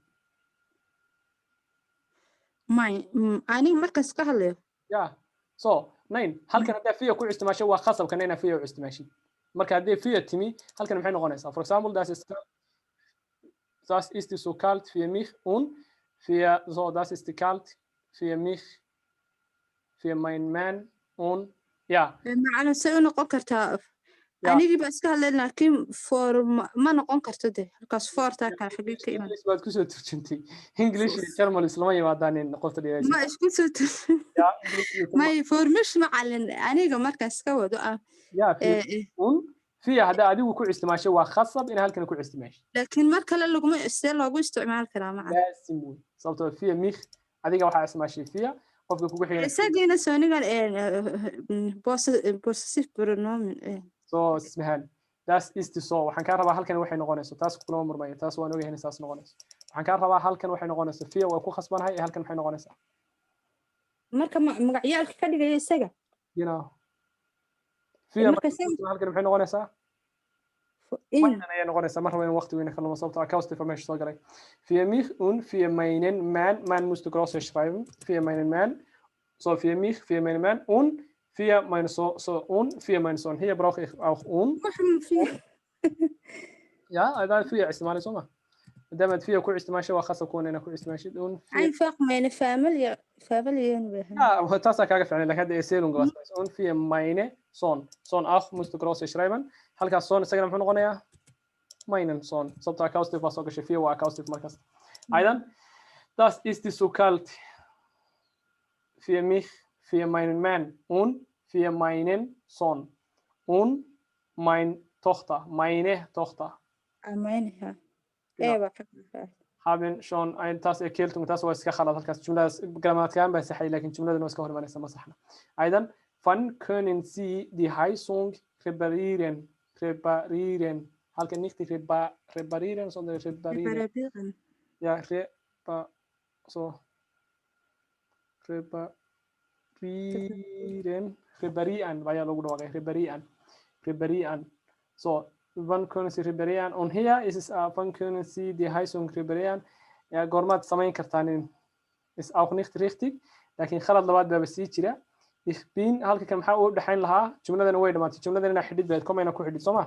Mein aniga markaas ka hadlayo. Ja, so nein, halkan haddaa vier ku isticmaasho, waa khasabkan inaa vier u isticmaashid. Marka haddii vier timi, halkan maxay noqonaysaa? For example, das ist so kalt für mich und für, so das ist kalt für mich, für mein Mann und ja. Macalin, say u noqon kartaa? Anigii baa iska hadlay, laakiin für ma noqon karto de halkaas für-taa kale xagee ka iman? English baad kusoo turjuntay. English iyo German islama yimaadaan qofta dhigaysa. Ma isku soo turjun. Ja, English iyo German. May für mich, macalin, aniga markaas ka wado ah. Ja, für und vier haddaa adigu ku isticmaashay, waa khasab in halkan ku isticmaashay. Laakiin mar kale laguma, see loogu isticmaali karaa, macalin? Laasim wey, sababtoo für mich adiga waxaa isticmaashay vier, qofka kugu xigana. Isagiina soonigan Possessivpronomen. So ismahan, das ist so, waxaan kaa rabaa halkan waxay noqonayso. Taas kulama murmaya, taas waan ogahay inay saas noqonayso. Waxaan kaa rabaa halkan waxay noqonayso. Vier waa ku khasbanahay ee halkan maxay noqonaysaa? Marka magacyaalka ka dhigaya isaga. Vier. Marka isaga halkan maxay noqonaysaa? In Meinen ayay noqonaysaa. Ma rabo in waqti weyne ka lumo, sababtoo ah Akkusativ meesha soo galay. Für mich und für meinen Mann. Mann musst du groß schreiben. Für meinen Mann, so für mich, für meinen Mann und für meine so so und für meinen Sohn. Hier brauche ich auch und. Ja, هذا vier isticmaalay soo ma? Maadaama aad vier ku isticmaashay, waa khasab kuwan inaad ku isticmaashid und vier. Einfach meine Familie, Familien. Ja, taasaa kaaga fiicnay, laakiin hadda Erzählung waa saas. Und für meine Sohn. Sohn auch musst du groß schreiben. Halkaas Sohn isagana muxuu noqonayaa? Meinen Sohn, sababtoo Akkusativ baa soo gashay. Vier waa Akkusativ markaas. Aydan das ist so kalt für mich, für meinen Mann und für meinen Sohn und mein Tochter, meine Tochter. Meine ha. Genau. Ee baa ka haben schon ein taas Erkältung. Taas waa iska khalad halkaas. Jumladaas grammatikaan baa saxay, laakiin jumladan waa iska hor imanaysa, ma saxna. Aydan wann können Sie die Heizung reparieren? Reparieren halka, nicht reparieren, sondern reparieren. Reparieren. Ja, repa so reparieren, reparieren ayaa lagu dhawaaqay, reparieren, reparieren. So wann können Sie reparieren? Und hier ist es wann können Sie die Heizung reparieren? Ja, goormaad samayn kartaan in ist auch nicht richtig, laakiin khalad labaad baaba sii jira. Ich bin halka kan maxaa u dhexayn lahaa? Jumladana way dhamaatay. Jumladan inaa xidhid bayd, Komma ina ku xidhid, soo ma?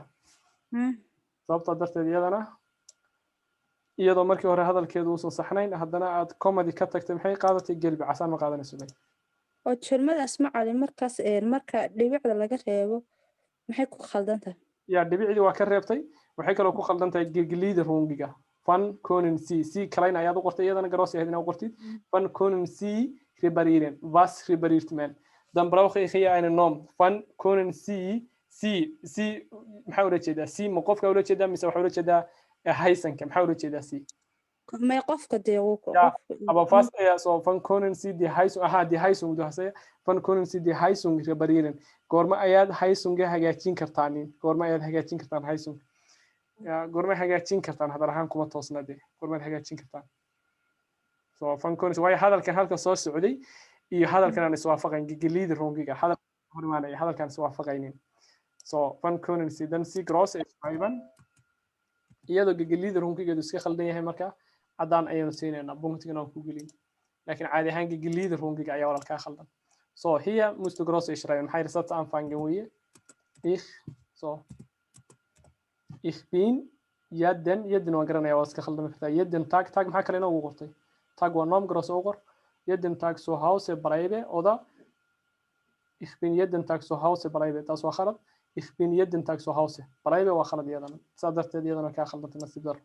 Sababtaa darteed iyadana, iyadoo markii hore hadalkeedu uusan saxnayn, haddana aad Komma-dii ka tagtay, maxay qaadatay? Gelbe. Casaan ma qaadanayso bay. Oo jelmadaas, macalin, markaas marka dhibicda laga reebo, maxay ku khaldan tahay? Ya, dhibicdii waa ka reebtay. Waxay kaloo ku khaldan tahay Gegliederung-iga. Wann können Sie, Sie klein ayaad u qortay. Iyadana groß ahayd inaad u qortid. Wann können Sie reparieren? Was repariert man? Dann brauche ich hier einen Nomen. Wann können Sie, Sie, Sie maxaa ula jeedaa? Sie ma qofka ula jeedaa mise waxaa ula jeedaa Heizung-ka? Maxaa ula jeedaa Sie? May, qofka dee wuu Ja, qofka. Aber fast eher so, wann können Sie die Heizung, aha, die Heizung, du hast ja, wann können Sie die Heizung reparieren? Goorma ayaad Heizung-ga hagaajin kartaan? Goorma ayaad hagaajin kartaan Heizung? Ja, goorma hagaajin kartaan hadal ahaan kuma toosna dee. Goormaad hagaajin kartaan? So, wann können Sie, waayo hadalkan halka soo socday iyo hadalkan aan iswaafaqayn, Gegliederung-iga, hadal hor imaanaya, hadalkan iswaafaqaynin. So, wann können Sie, dann Sie groß schreiben. Iyadoo Gegliederung-igeedu iska khaldan yahay, marka caddaan ayaynu siinaynaa, Punkt-igana waan ku gelin, laakiin caadi ahaan Gegliederung-iga ayaa walaalkaa khaldan. So hier musst du groß schreiben. Maxaa yidhi? Satzanfang weeye. Ich, so ich bin jeden, jeden waan garanaya, waa iska khaldami kartaa. Jeden Tag, Tag maxaa kale inoogu qortay? Tag waa Nomen, groß u qor. Jeden Tag zu Hause bleibe oder ich bin jeden Tag zu Hause bleibe, taas waa khalad. Ich bin jeden Tag zu Hause bleibe waa khalad iyadana. Saa darteed iyadana kaa khaldantay, nasiib daro.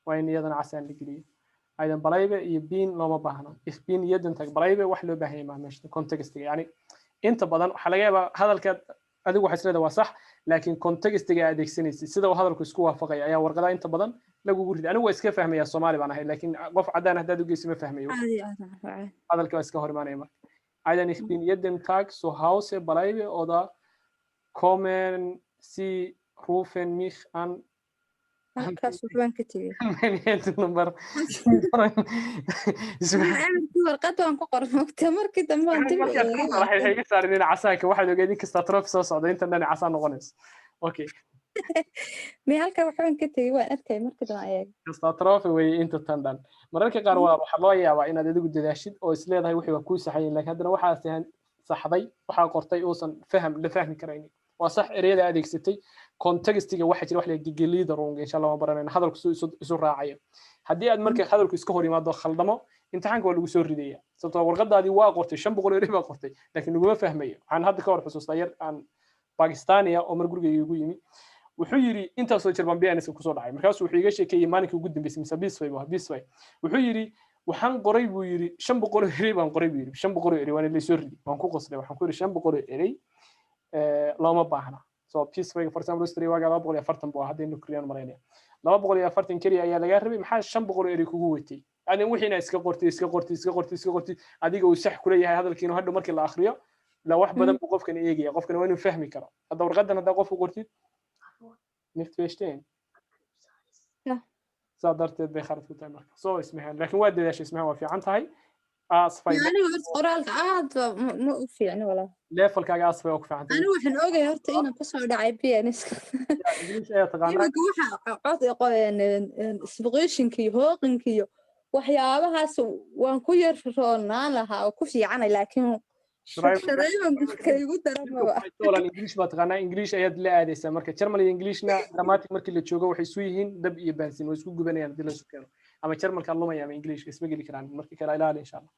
Waa in iyadana casaan la geliyo. Aydan bleibe iyo bin looma baahna. Ich bin jeden Tag bleibe wax loo baahan yahay maaha meesha context-iga. Yani inta badan waxaa laga yaabaa hadalkaad adigu waxay isleedahay waa sax, laakiin context-iga aad adeegsanaysid, sida uu hadalku isku waafaqaya, ayaa warqadaha inta badan lagugu riday. Anigu waa iska fahmaya, Soomaali baan ahay, laakiin qof caddaan haddaad u geyso ma fahmayo. Caadi ah, caadi. Hadalka waa iska hor imaanaya. Marka aydan ich bin jeden Tag zu Hause bleibe oder kommen Sie rufen mich an. Halkaas waxbaan ka tegey. Number. Amarkii warqadda waan ku qoray, mogta, markii dambe waan dib u Markaad ku eegay. qoray, waxay iga saarin in casaanka waxaad ogeed in kasta trophy soo socda, intan dhan casaan noqonayso. Okay. May, halkaa waxbaan ka tegey, waan arkay markii dambe aan eegay. Kasta trophy weeye inta tan dhan. Mararka qaar waa waxaa loo yaabaa inaad adigu dadaashid oo isleedahay wixii waa kuu saxayin, laakiin haddana waxaa saxday, waxaa qortay uusan faham la fahmi karaynin. Waa sax ereyada adeegsatay, context-iga waxa jira wax la Gegliederung, insha Allah waan baranayna, hadalku suu isu raacayo. Haddii aad marka hadalku iska hor yimaado, khaldamo, imtixaanka waa lagu soo ridaya, sababtoo warqadaadii waa qortay, 500 erey baa qortay, laakiin laguma fahmayo. Waxaan hadda ka hor xusuustaa yar aan Bakistania oo mar gurigayga igu yimi. Wuxuu yidhi intaasoo jir baan B1 kusoo dhacay. Markaasuu wuxuu iga sheekeeyey maalinkii ugu dambeysay mise B2 buu ahaa, B2. Wuxuu yidhi waxaan qoray, buu yidhi, 500 oo erey baan qoray, buu yidhi, 500 oo erey waana laysoo riday. Waan ku qoslay, waxaan ku yidhi 500 oo erey looma baahna. So B2, for example, Austria waagaa 240 buu ahaa, hadda inuu kordhiyaan malaynaya. 240 keliya ayaa lagaa rabay, maxaa 500 oo erey kugu watay? Adin wixiina iska qortay, iska qortay, iska qortay, iska qortay, adiga uu sax kuleeyahay hadalkiinu. Hadhow markii la akhriyo la wax badan buu qofkani eegaya. Qofkani waa inuu fahmi karo. Hadda warqadan haddaa qofku qortid, nicht verstehen. Ja. Saa darteed bay khalad ku tahay. Marka soo Ismahaan, laakiin waa dadaashay Ismahaan, waa fiican tahay. A zwei. Aniga horta qoraalka aad ba ma u fiicni walaa. Level-kaaga A zwei waa ku fiican tahay. Anigu waxaan ogahay horta inaan kusoo dhacay B1-ka. English ayaa taqaanaa. Iminka waxa cod isboqoshinka iyo hooqinka iyo waxyaabahaas waan ku yar roonaan lahaa oo ku fiicanay, laakiin shareeban marka igu daranaba. Tolan English baa taqaanaa, English ayaad la aadaysaa. Marka German iyo Englishna Grammatik markii la joogo waxay isu yihiin dab iyo baansin, way isku gubanayaan haddii la isu keeno. Ama Germanka lumaya ama Englishka, isma geli karaan. Markii kale ilaali insha Allah.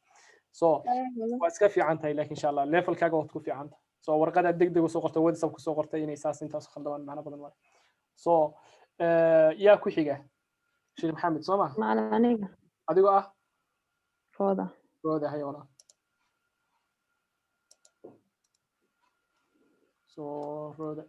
So waa iska fiican tahay, laakiin insha Allah level-kaaga waad ku fiican tahay. So warqadaad deg deg usoo qortay, WhatsApp kusoo qortay, inay saas intaas khaldamaan macno badan male. So yaa ku xiga? Sheekh Maxamed, soo ma? Macalin, aniga. Adigoo ah? Rooda. Rooda, hay walaal. So Rooda.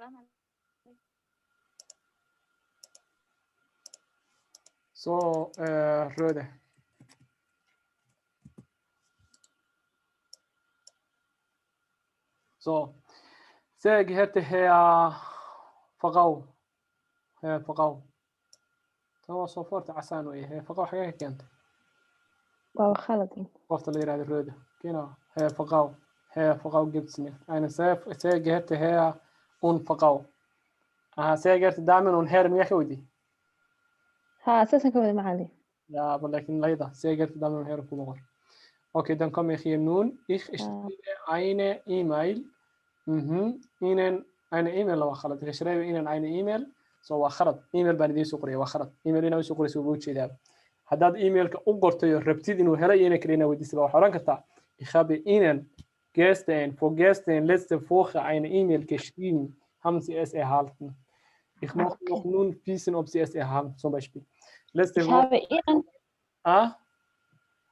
Salaam. So, Röde. So, sehr geehrte Herr Frau, Herr Frau. Tan sofort casaan weeye. Herr Frau xagee ka keentay? Waa khalad. Qofta la yidhahdo Röde. Genau, Herr Frau. Herr Frau gibt's nicht. Eine sehr, sehr geehrte Herr und Frau. Aha, sehr geehrte Damen und Herren, miyaa ka weydiiyey? Haa, saasaan ka wada macalin. Ja, aber laakiin leider, sehr geehrte Damen und Herren kuma qor. Okay, dann komme ich hier nun. Ich schreibe eine E-Mail. Ihnen eine E-Mail waa khalad. Ich schreibe Ihnen eine E-Mail. So waa khalad. E-mail baan idiin soo qoraya, waa khalad. E-mail inaa soo qorayso wuu ujeedaa. Haddaad e-mailka u qortay oo rabtid inuu helay iyo inay kale inaa weydiisay baa waxaa odhan kartaa Ich habe Ihnen gestern, vorgestern, letzte Woche eine E-Mail geschrieben. Haben Sie es erhalten? Ich möchte noch nun wissen, ob Sie es erhalten, zum Beispiel. Letzte Ich Woche. habe Ihnen Ah?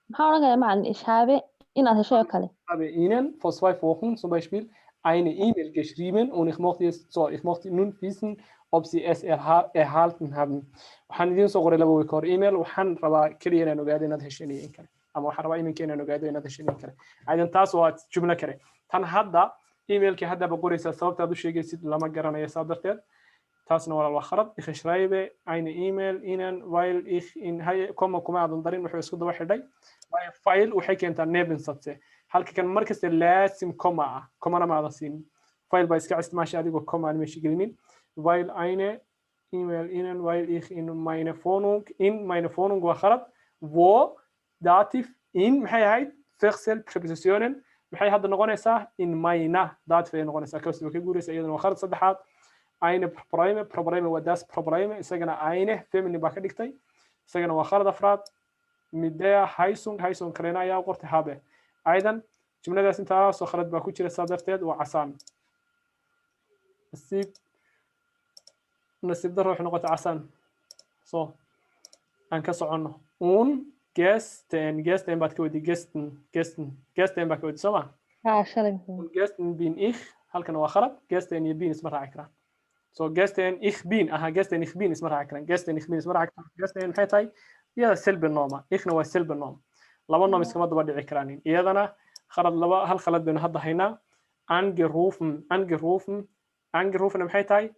Maxaa odhan karaa macalin? Ich habe inaad hesho oo kale. Habe Ihnen vor 2 Wochen zum Beispiel eine E-Mail geschrieben und ich möchte jetzt, so, ich möchte nun wissen, ob Sie es erhalten haben. Waxaan idiin soo qoray 2 week hor email, waxaan rabaa keliya inaan ogaado inaad hesheen iyo in kale, ama waxaan rabaa iminka inaan ogaado inaad hesheen iyo in kale. Aydan taas waa jumlo kale. Tan hadda emailkii haddaba qoraysaa, sababta aad u sheegaysid lama garanayo, saa darteed taasna walaal waa khalad. Ich schreibe eine E-Mail Ihnen, weil ich in haye Komma kuma aadan darin, wuxuu isku daba xidhay. Waayo file waxay keentaa Nebensatze, halka kan markasta laasim Komma ah, Kommana ma aadan siinin. File baa iska isticmaashay adigoo Komma aan meesha gelinin. Weil eine E-Mail Ihnen, weil ich in meine Wohnung, in meine Wohnung waa khalad. Wo Dativ in maxay ahayd? Wechselpräpositionen maxay hadda noqonaysaa? In meine Dativ ayay noqonaysaa, kawsi ka guuraysa, iyadana waa khalad saddexaad. Eine Probleme, Probleme waa das Probleme, isagana eine feminine baa ka dhigtay, isagana waa khalad afraad. Mit der Heizung, Heizung kalena ayaa u qortay habe. Aydan jumladaas intaasoo khalad baa ku jira, saa darteed waa casaan. Nasiib darro waxay noqotay casaan. So aan ka soconno. Un gestern, gestern baad ka wadi, gestern, gestern, gestern baa ka wadi, soo ma? Haa, shalay. Und gestern bin ich, halkan waa khalad. Gestern iyo bin isma raaci karaan. So gestern ich bin, aha, gestern ich bin isma raaci karaan. Gestern ich bin isma raaci karaan. Gestern maxay tahay? Iyada selbe nooma, ichna waa selbe noom. Laba noom iskama daba dhici karaanin. Iyadana khalad laba, hal khalad baynu hadda haynaa. Angerufen, angerufen, angerufen maxay tahay?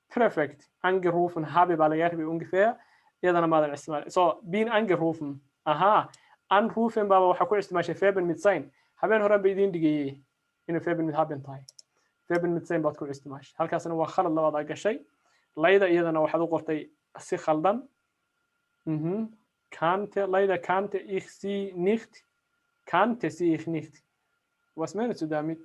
Perfect. Angerufen habe baa lagaa rabay ungefähr. Iyadana maadan isticmaal. So bin angerufen. Aha, anrufen baaba waxaa ku isticmaashay Verben mit sein. Habeen horaan ba idiin dhigayey inay Verben mit haben tahay. Verben mit sein baad ku isticmaashay. Halkaasna waa khalad labaad aa gashay. Layda iyadana waxaad u qortay si khaldan. Kannte, leider kannte ich sie nicht. Kannte sie ich nicht. Was meinst du damit?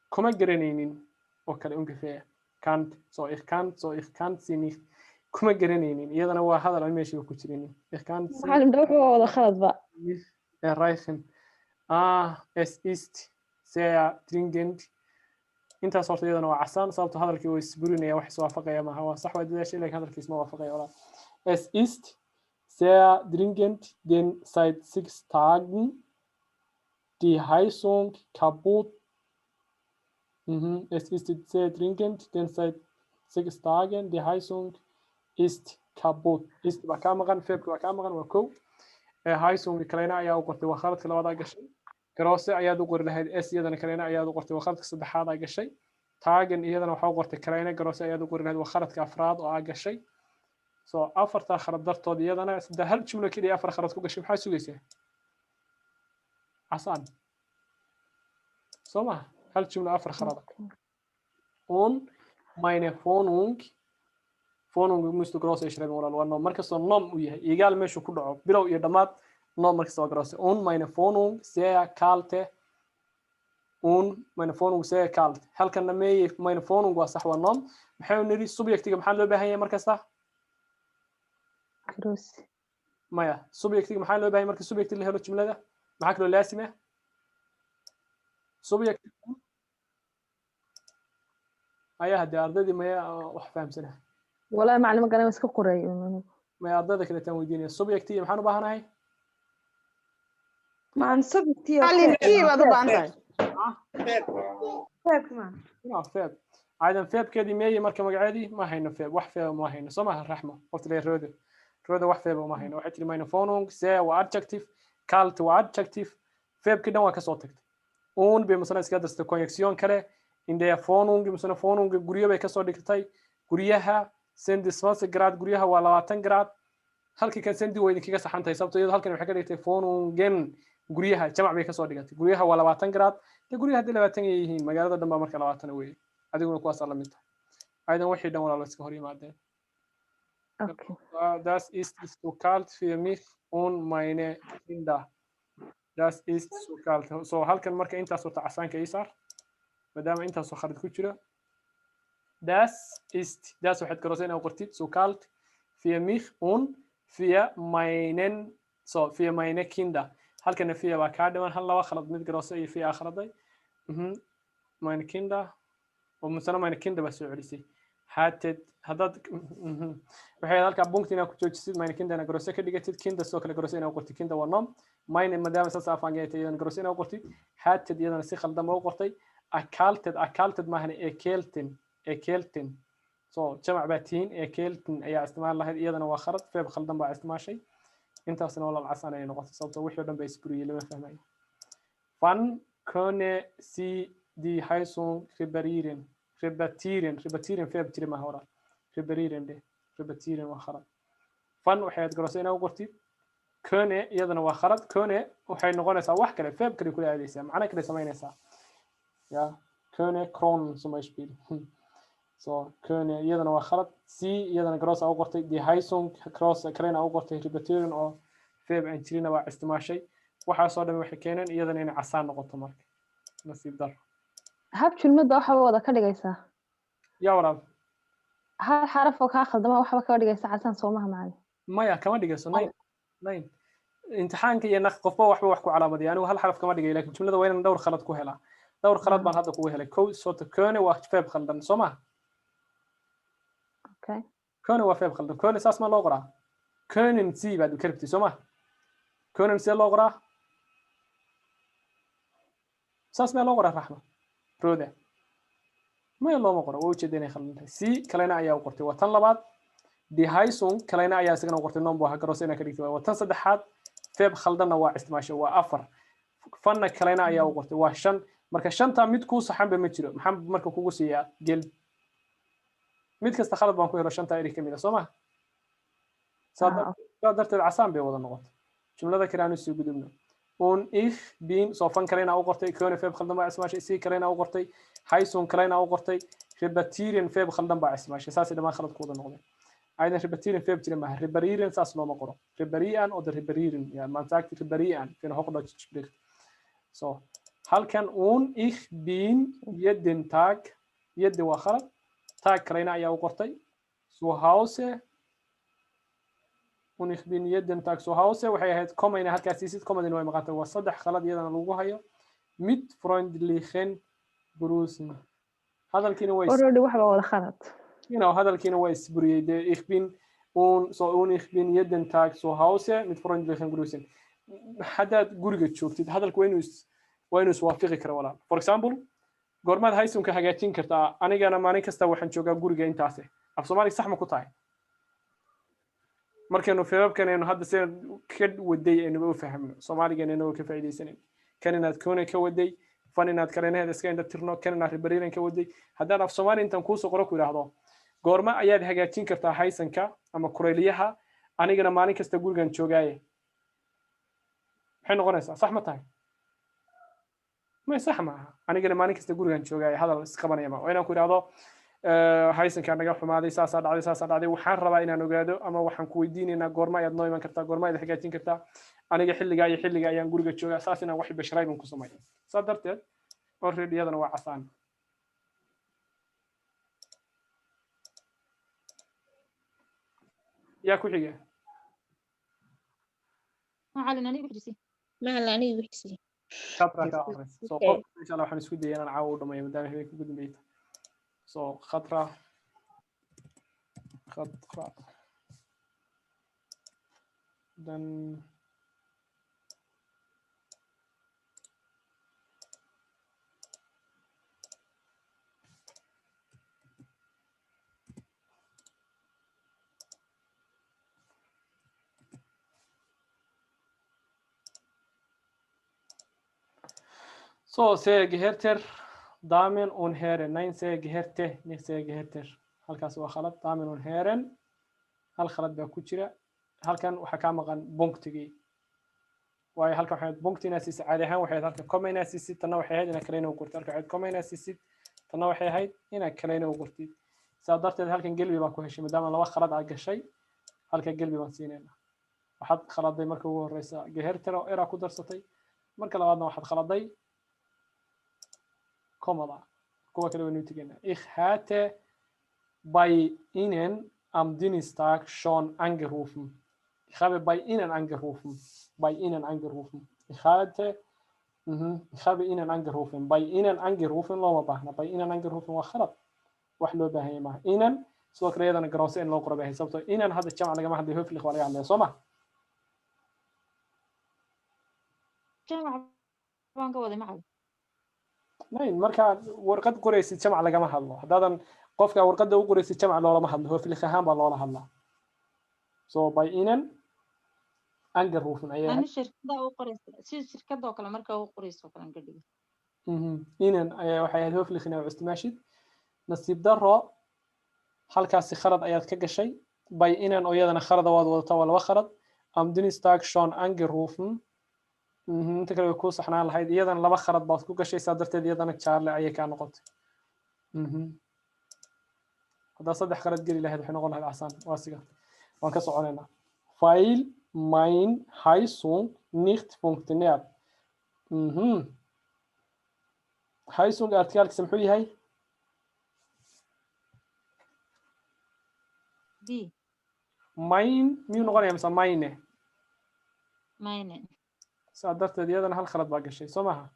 Kuma garanaynin oo kale ungefähr. Kannt, so ich kannt, so ich kannt sie nicht. Kuma garanaynin. Iyadana waa hadal aan meeshiiba ku jirinin. Ich kannt sie Macalin, de wuxuu wada khalad ba. nicht erreichen. Ah, es ist sehr dringend. Intaas horta iyadana waa casaan, sababto hadalkii waa isburinaya, wax iswaafaqaya maaha. Waa sax, waa dadaashay, laakiin hadalkii isma waafaqaya walaal. Es ist sehr dringend, denn seit 6 Tagen die Heizung kaputt. Es ist sehr dringend, denn seit 6 Tagen die Heizung ist kaputt. Ist waa kaa maqan, Verbka waa kaa maqan, waa kow. Heizung kalena ayaa u qortay, waa khaladka labaad aa gashay. Große ayaad u qori lahayd, s iyadana kalena ayaad u qortay, waa khaladka saddexaad aa gashay. Tagen iyadana waxaa u qortay kalena, große ayaad u qori lahayd, waa khaladka afraad oo aa gashay. So afartaa khalad dartood iyadana saddex, hal jumlo keliya afar khalad ku gashay, maxaa sugaysaa? Casaan soo maha? Hal jumlo afar khalad. Un meine Wohnung, Wohnung musst du groß schreiben walaal, waa Nomen. Markastoo Nomen uu yahay igaal meeshuu ku dhaco bilow iyo dhammaad Nomen markasta waa große. Un meine Wohnung sehr kalte, un meine Wohnung sehr kalt. Halkanna meeye? Meine Wohnung waa sax, waa Nomen. Maxaynu nidhi? Subjectiga maxaa loo baahan yahay markasta? Groß. Maya, subjectiga maxaa loo baahan yahay marka subject la helo jumlada? Maxaa kaloo laasim ah? Subject ayaa haddee ardaydii maya wax fahamsana? Walaahi macalin, ma garan, iska qoray. Maya, ardayda kaleetaan weydiinaya, subjectiga maxaan u baahanahay? Macalin, subject iyo Macalin, verb. kii baad u baahan tahay. Verb, macalin. Genau, Verb. Aydan Verbkeedii meeye marka magaceedii ma hayno Verb, wax Verb ma hayno, soo maaha Raxmo? Qofta lee Rooda, Rooda wax Verb ma hayno. Waxay tiri meine Wohnung sehr waa adjective, kalt waa adjective, Verbkii dhan waa kasoo tagtay. Und bay masana iskaga darsatay connection kale in der Wohnung, masana Wohnung guryo bay kasoo dhigtay. Guryaha sind 20 Grad, guryaha waa 20 Grad. Halkii kan sind way idinkaga saxan tahay, sababtoo iyadoo halkan waxay ka dhigtay Wohnungen, guryaha jamac bay kasoo dhigatay. Guryaha waa 20 Grad. Dee guryaha haddii 20 ay yihiin, magaalada dhan baa marka 20 weeye, adiguna kuwaasaa la mid tahay. Aydan wixii dhan walaalo iska hor yimaadeen. Okay. Das ist zu kalt für mich und meine Kinder. Das ist zu kalt. So halkan marka intaas horta casaanka ii saar, maadaama intaasoo khalad ku jira. Das ist, das waxaad garoosa inaad qortid zu kalt für mich und für meinen, so für meine Kinder. Halkana für baa kaa dhiman, hal laba khalad mid garoosa iyo für aa khaladay. Meine Kinder oo misana meine Kinder baa soo celisay. Hated haddaad waxay halkaa punkt inaad ku joojisid, meine Kinder inaad garoosa ka dhigatid, Kinder sidoo kale garoosa inaad qortid, Kinder waa nom, meine maadaama saas afaangeetay iyadana garoosa inaad qortid, hated iyadana si khaldan ba u qortay, akalted, akalted maahane ekelten, ekelten, so jamac baa tihiin, ekelten ayaa isticmaali lahayd, iyadana waa khalad, Verb khaldan baa isticmaashay. Intaasna walaal casaan ayay noqotay, sababtoo wixii oo dhan baa isburiyey, lama fahmayo. Wann können Sie die Heizung reparieren? Reparieren, reparieren Verb jira maaha walaal. Reparieren dheh, reparieren waa khalad. Wann waxay garoosa inaad u qortid, können iyadana waa khalad. Können waxay noqonaysaa wax kale, Verb kale kula aadaysaa, macno kale samaynaysaa. Ja, können Kronen zum Beispiel. So können iyadana waa khalad. Sie iyadana gross aa u qortay, die Heizung gross kalena u qortay, reparieren oo Verb aan jirina waa isticmaashay. Waxaasoo dhan waxay keeneen iyadana inay casaan noqoto marka, nasiib daro. Hab jumlada waxba wada ka dhigaysaa. Yaa walaal? Hal xaraf oo kaa khaldama waxba kaga dhigaysa casaan, soomaha macalin? Maya, kama dhigayso. Nine nine imtixaanka iyo naq qofba waxba wax ku calaamadiya. Anigu hal xaraf kama dhigay, laakiin jumlada waa inaan dhowr khalad ku helaa. Dhowr khalad baan hadda kugu helay. Kow soota können waa Verb khaldan, soo ma? Okay. Können waa Verb khaldan. Können saas ma loo qoraa. Können Sie baad ka rabtay, soo ma? Können see loo qoraa? Saas mee loo qoraa, Raxma Rooda? Maya, looma qoro. Waa ujeeda inay khaldan tahay. Sie kalena ayaa u qortay, waa tan labaad. Die Heizung kalena ayaa isagana u qortay, Nomen buu ahaa, garoose inaa ka dhigtay, waa tan saddexaad. Verb khaldanna waa isticmaashay, waa afar. Wannna kalena ayaa u qortay, waa shan. Marka shanta mid kuu saxanba ma jiro. Maxaan marka kugu siiyaa gel? Mid kasta khalad baan ku helo shanta eri ka mid a, soo ma? Saa darteed casaan bay wada noqotay. Jumlada kale aan usii gudubno. Und ich bin, so wann kalena u qortay, können Verb khaldan baa isticmaashay, Sie kalena u qortay, Heizung kalena u qortay, reparieren Verb khaldan baa isticmaashay. Saasay dhammaan khalad ku wada noqdeen. Aydan reparieren Verb jira maaha. Reparieren saas looma qoro, reparieren oder reparieren, ja, man sagt reparieren für Hochdeutsch spricht. So halkan und ich bin jeden Tag, jeden waa khalad, Tag kalena ayaa u qortay, zu Hause. Und ich bin jeden Tag zu Hause waxay ahayd Komma inay halkaas siisid, Kommadina way maqantay. Waa saddex khalad iyadana lagu hayo. Mit freundlichen Grüßen, hadalkiina way Already waxba wada khalad. Hadalkiina waa isburiyey dee. Ich bin und so und ich bin jeden Tag zu Hause mit freundlichen Grüßen. Haddaad guriga joogtid, hadalku waa inuu iswaafiqi karo walaal. For example, goormaad Heizungka hagaajin kartaa? Anigana maalin kasta waxaan joogaa guriga. Intaase af Soomaaliga sax ma ku tahay? Markaynu Verbabkan aynu hadda sida ka waday aynuba u fahamno, Soomaaligan inagoo ka faa'iidaysanayn, kan inaad können ka waday, wann inaad kaleenaheeda iska indha tirno, kan inaad reparieren ka waday, haddaan af Soomaali intaan kuusoo qoro ku idhaahdo goorma ayaad hagaajin kartaa Heizungka ama kurayliyaha, anigana maalin kasta gurigan joogaaye, maxay noqonaysaa? Sax ma tahay? May, sax maaha. Anigana maalin kasta gurigan joogaaye hadal isqabanaya ma. Waa inaan ku idhaahdo Heizungkaa naga xumaaday, saasaa dhacday, saasaa dhacday, waxaan rabaa inaan ogaado ama waxaan ku weydiinaynaa goorma ayaad noo iman kartaa, goorma ayaad hagaajin kartaa, aniga xilligaa iyo xilliga ayaan guriga joogaa. Saas inaan wax Beschreibung ku sameeyo. Saa darteed already iyadana waa casaan. Yaa ku xiga? Macalin, aniga wixisi. Macalin, aniga wixisi. Khatra kaa horeysa. So qof insha Allah waxaan isku dayay inaan caawa u dhameeyo maadaama habeenka ugu dambeeyay. So Khatra, Khatra, then So, sehr geehrter Damen und Herren. Nein, sehr geehrte, nicht sehr geehrter. Halkaas waa khalad. Damen und Herren. Hal khalad baa ku jira. Halkan waxaa kaa maqan punktigii. Waayo halkan waxay ahayd punkti inaad siisid, caadi ahaan waxay ahayd halkan comma inaad siisid, tanna waxay ahayd inaad kalena u qortid. Halkan waxay ahayd comma inaad siisid, tanna waxay ahayd inaad kalena u qortid. Saa darteed halkan gelbi baa ku heshay maadaama laba khalad aad gashay, halka gelbi baan siinaynaa. Waxaad khaladay marka ugu horeysa geehrter oo era ku darsatay, marka labaadna waxaad khaladay kommada. Kuwa kale waynu tegaynaa. Ich hatte bei Ihnen am Dienstag schon angerufen. Ich habe bei Ihnen angerufen. Bei Ihnen angerufen. Ich hatte, ich habe Ihnen angerufen. Bei Ihnen angerufen looma baahna. Bei Ihnen angerufen waa khalad. Wax loo baahan yahay maaha. Ihnen sidoo kale iyadana garoonse in loo qoro bay ahayd, sababtoo Ihnen hadda jamc lagama hadlayo, höflich waa laga hadlaya, soo ma? Jamac baan ka waday macallin. Nayn, markaa warqad qoraysid jamc lagama hadlo. Haddaadan qofka warqadda u qoraysid jamc loolama hadlo, höflich ahaan baa loola hadlaa. So bei Ihnen angerufen ayay ahayd. Ani shirkada u qoraysa, si shirkada oo kale marka u qorayso oo kale aan ka dhigo. Ihnen ayaa waxay ahayd höflich inaad u isticmaashid. Nasiib darro halkaasi khalad ayaad ka gashay. Bei Ihnen oo iyadana khalada waad wadataa, waa laba khalad. Am Dienstag schon angerufen. Inta kale way kuu saxnaan lahayd, iyadana laba khalad baad ku gashay, saa darteed iyadana jaarle ayay kaa noqotay. Haddaa saddex khalad geli lahayd waxay noqon lahayd casaan. Waa siga waan ka soconaynaa. Weil mein Heizung nicht funktioniert. Heizung artikalkiisa muxuu yahay? D. Mein miyuu noqonaya mise meine? Meine. Saa darteed iyadana hal khalad baa gashay, soo maaha?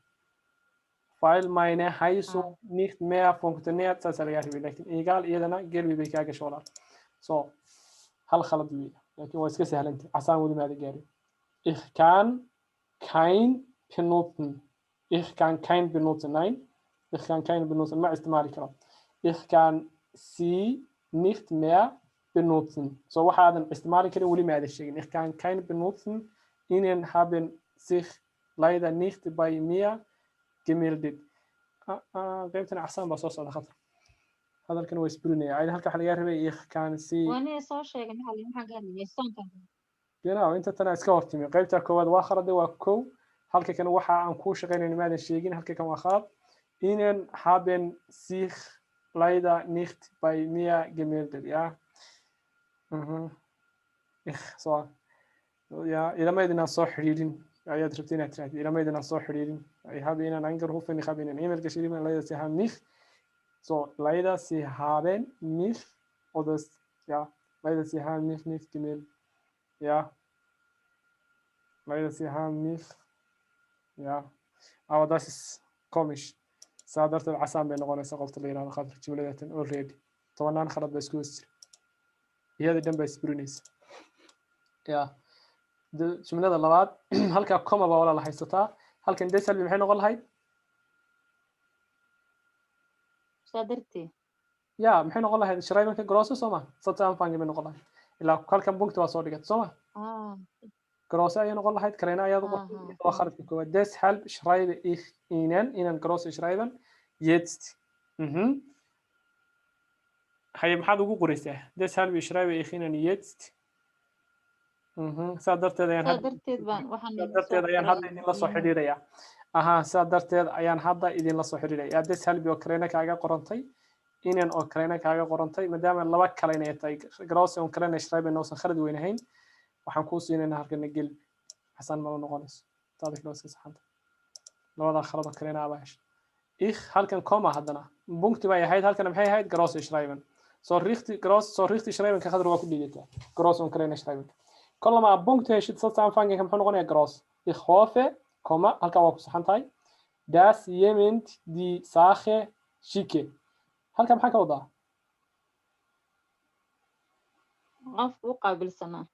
Weil meine Heizung nicht mehr funktioniert, saasaa lagaa rabay, laakiin egaal iyadana gelbi bay kaa gashay walaal. So hal khalad weeye, laakiin waa iska sahlantay, casaan weli maada gaarin. Ich kann kein benutzen. Ich kann kein benutzen. Nein, ich kann kein benutzen, ma isticmaali karo. Ich kann sie nicht mehr benutzen. So waxaadan isticmaali karin weli maada sheegin. Ich kann kein benutzen. Ihnen haben sich leider nicht bei mir gemeldet. Qaybtan casaan baa soo socda khatar. Hadalkan waa isburinaya. Ayda halka waxaa lagaa rabay ich kann sie. Waa inay soo sheegay macallin, waxaan ka hadlayay soonkan. Genau, inta tana iska hortimi. Qaybta koowaad waa khaladay, waa kow. Halka kan waxa aan kuu shaqaynayn maadan sheegin, halka kan waa khalad. Ihnen haben sich leider nicht bei mir gemeldet, ja. Ich so. Ja, ilama idinaan soo xidhiidhin ayaad rabtay inaad tirahdid, ilama idinaan soo xidhiidhin. Ich habe Ihnen angerufen, ich habe Ihnen E-Mail geschrieben, leider Sie haben mich. So, leider Sie haben mich, oder ja, leider Sie haben mich nicht gemeldet. Ja, leider Sie haben mich, ja, aber das ist komisch. Saa darteed casaan bay noqonaysaa qofta la yidhahdo khatar jumladatan already. Tobanaan khalad baa isku hoos jira. Iyada dhan baa isburinaysa. Ja. Jumlada labaad halkaa comma baa walaal haysataa. Halkan deshalb maxay noqon lahayd? Saa darteed. Ja, maxay noqon lahayd? Schreiben große, soo ma? Sabta anfangi bay noqon lahayd. Ilaa halkan punkt waa soo dhigatay, soo ma? Große ayay noqon lahayd, kalena ayaad u qortay. Waa khaladka koowaad. Deshalb schreibe ich Ihnen, Ihnen große schreiben jetzt. Haye, maxaad ugu qoraysaa? Deshalb schreibe ich Ihnen jetzt. Saa darteed ayaan Saa hadda darteed baan waxaan saa idin soo darteed ayaan hadda qoray idinla soo Ihnen. xidhiidhayaa. Aha, saa darteed ayaan hadda idinla soo xidhiidhayaa. Deshalb oo kalena kaaga qorantay, Ihnen oo kalena kaaga qorantay, maadaama laba kalena ay tahay große oo kalena schreiben uusan khalad weyn ahayn, waxaan kuu siinaynaa halkana gelbi. Xasan mala noqonayso. Taada kale waa iska saxanta. Labadaa khalad oo kalena abaa heshay. Ich halkan comma haddana. Punkti bay ahayd, halkana maxay ahayd? Große schreiben. So richtig groß, so richtig schreiben ka khadar waa ku dhiigataa. Groß oo kalena schreiben. Kolama punkti heshid sabta anfangenka muxuu noqonayaa groß. Ich hoffe, comma, halkan waa ku saxan tahay. Dass jemand die Sache schicke. Halkan maxaa ka wadaa? Qofka u qaabilsanaa.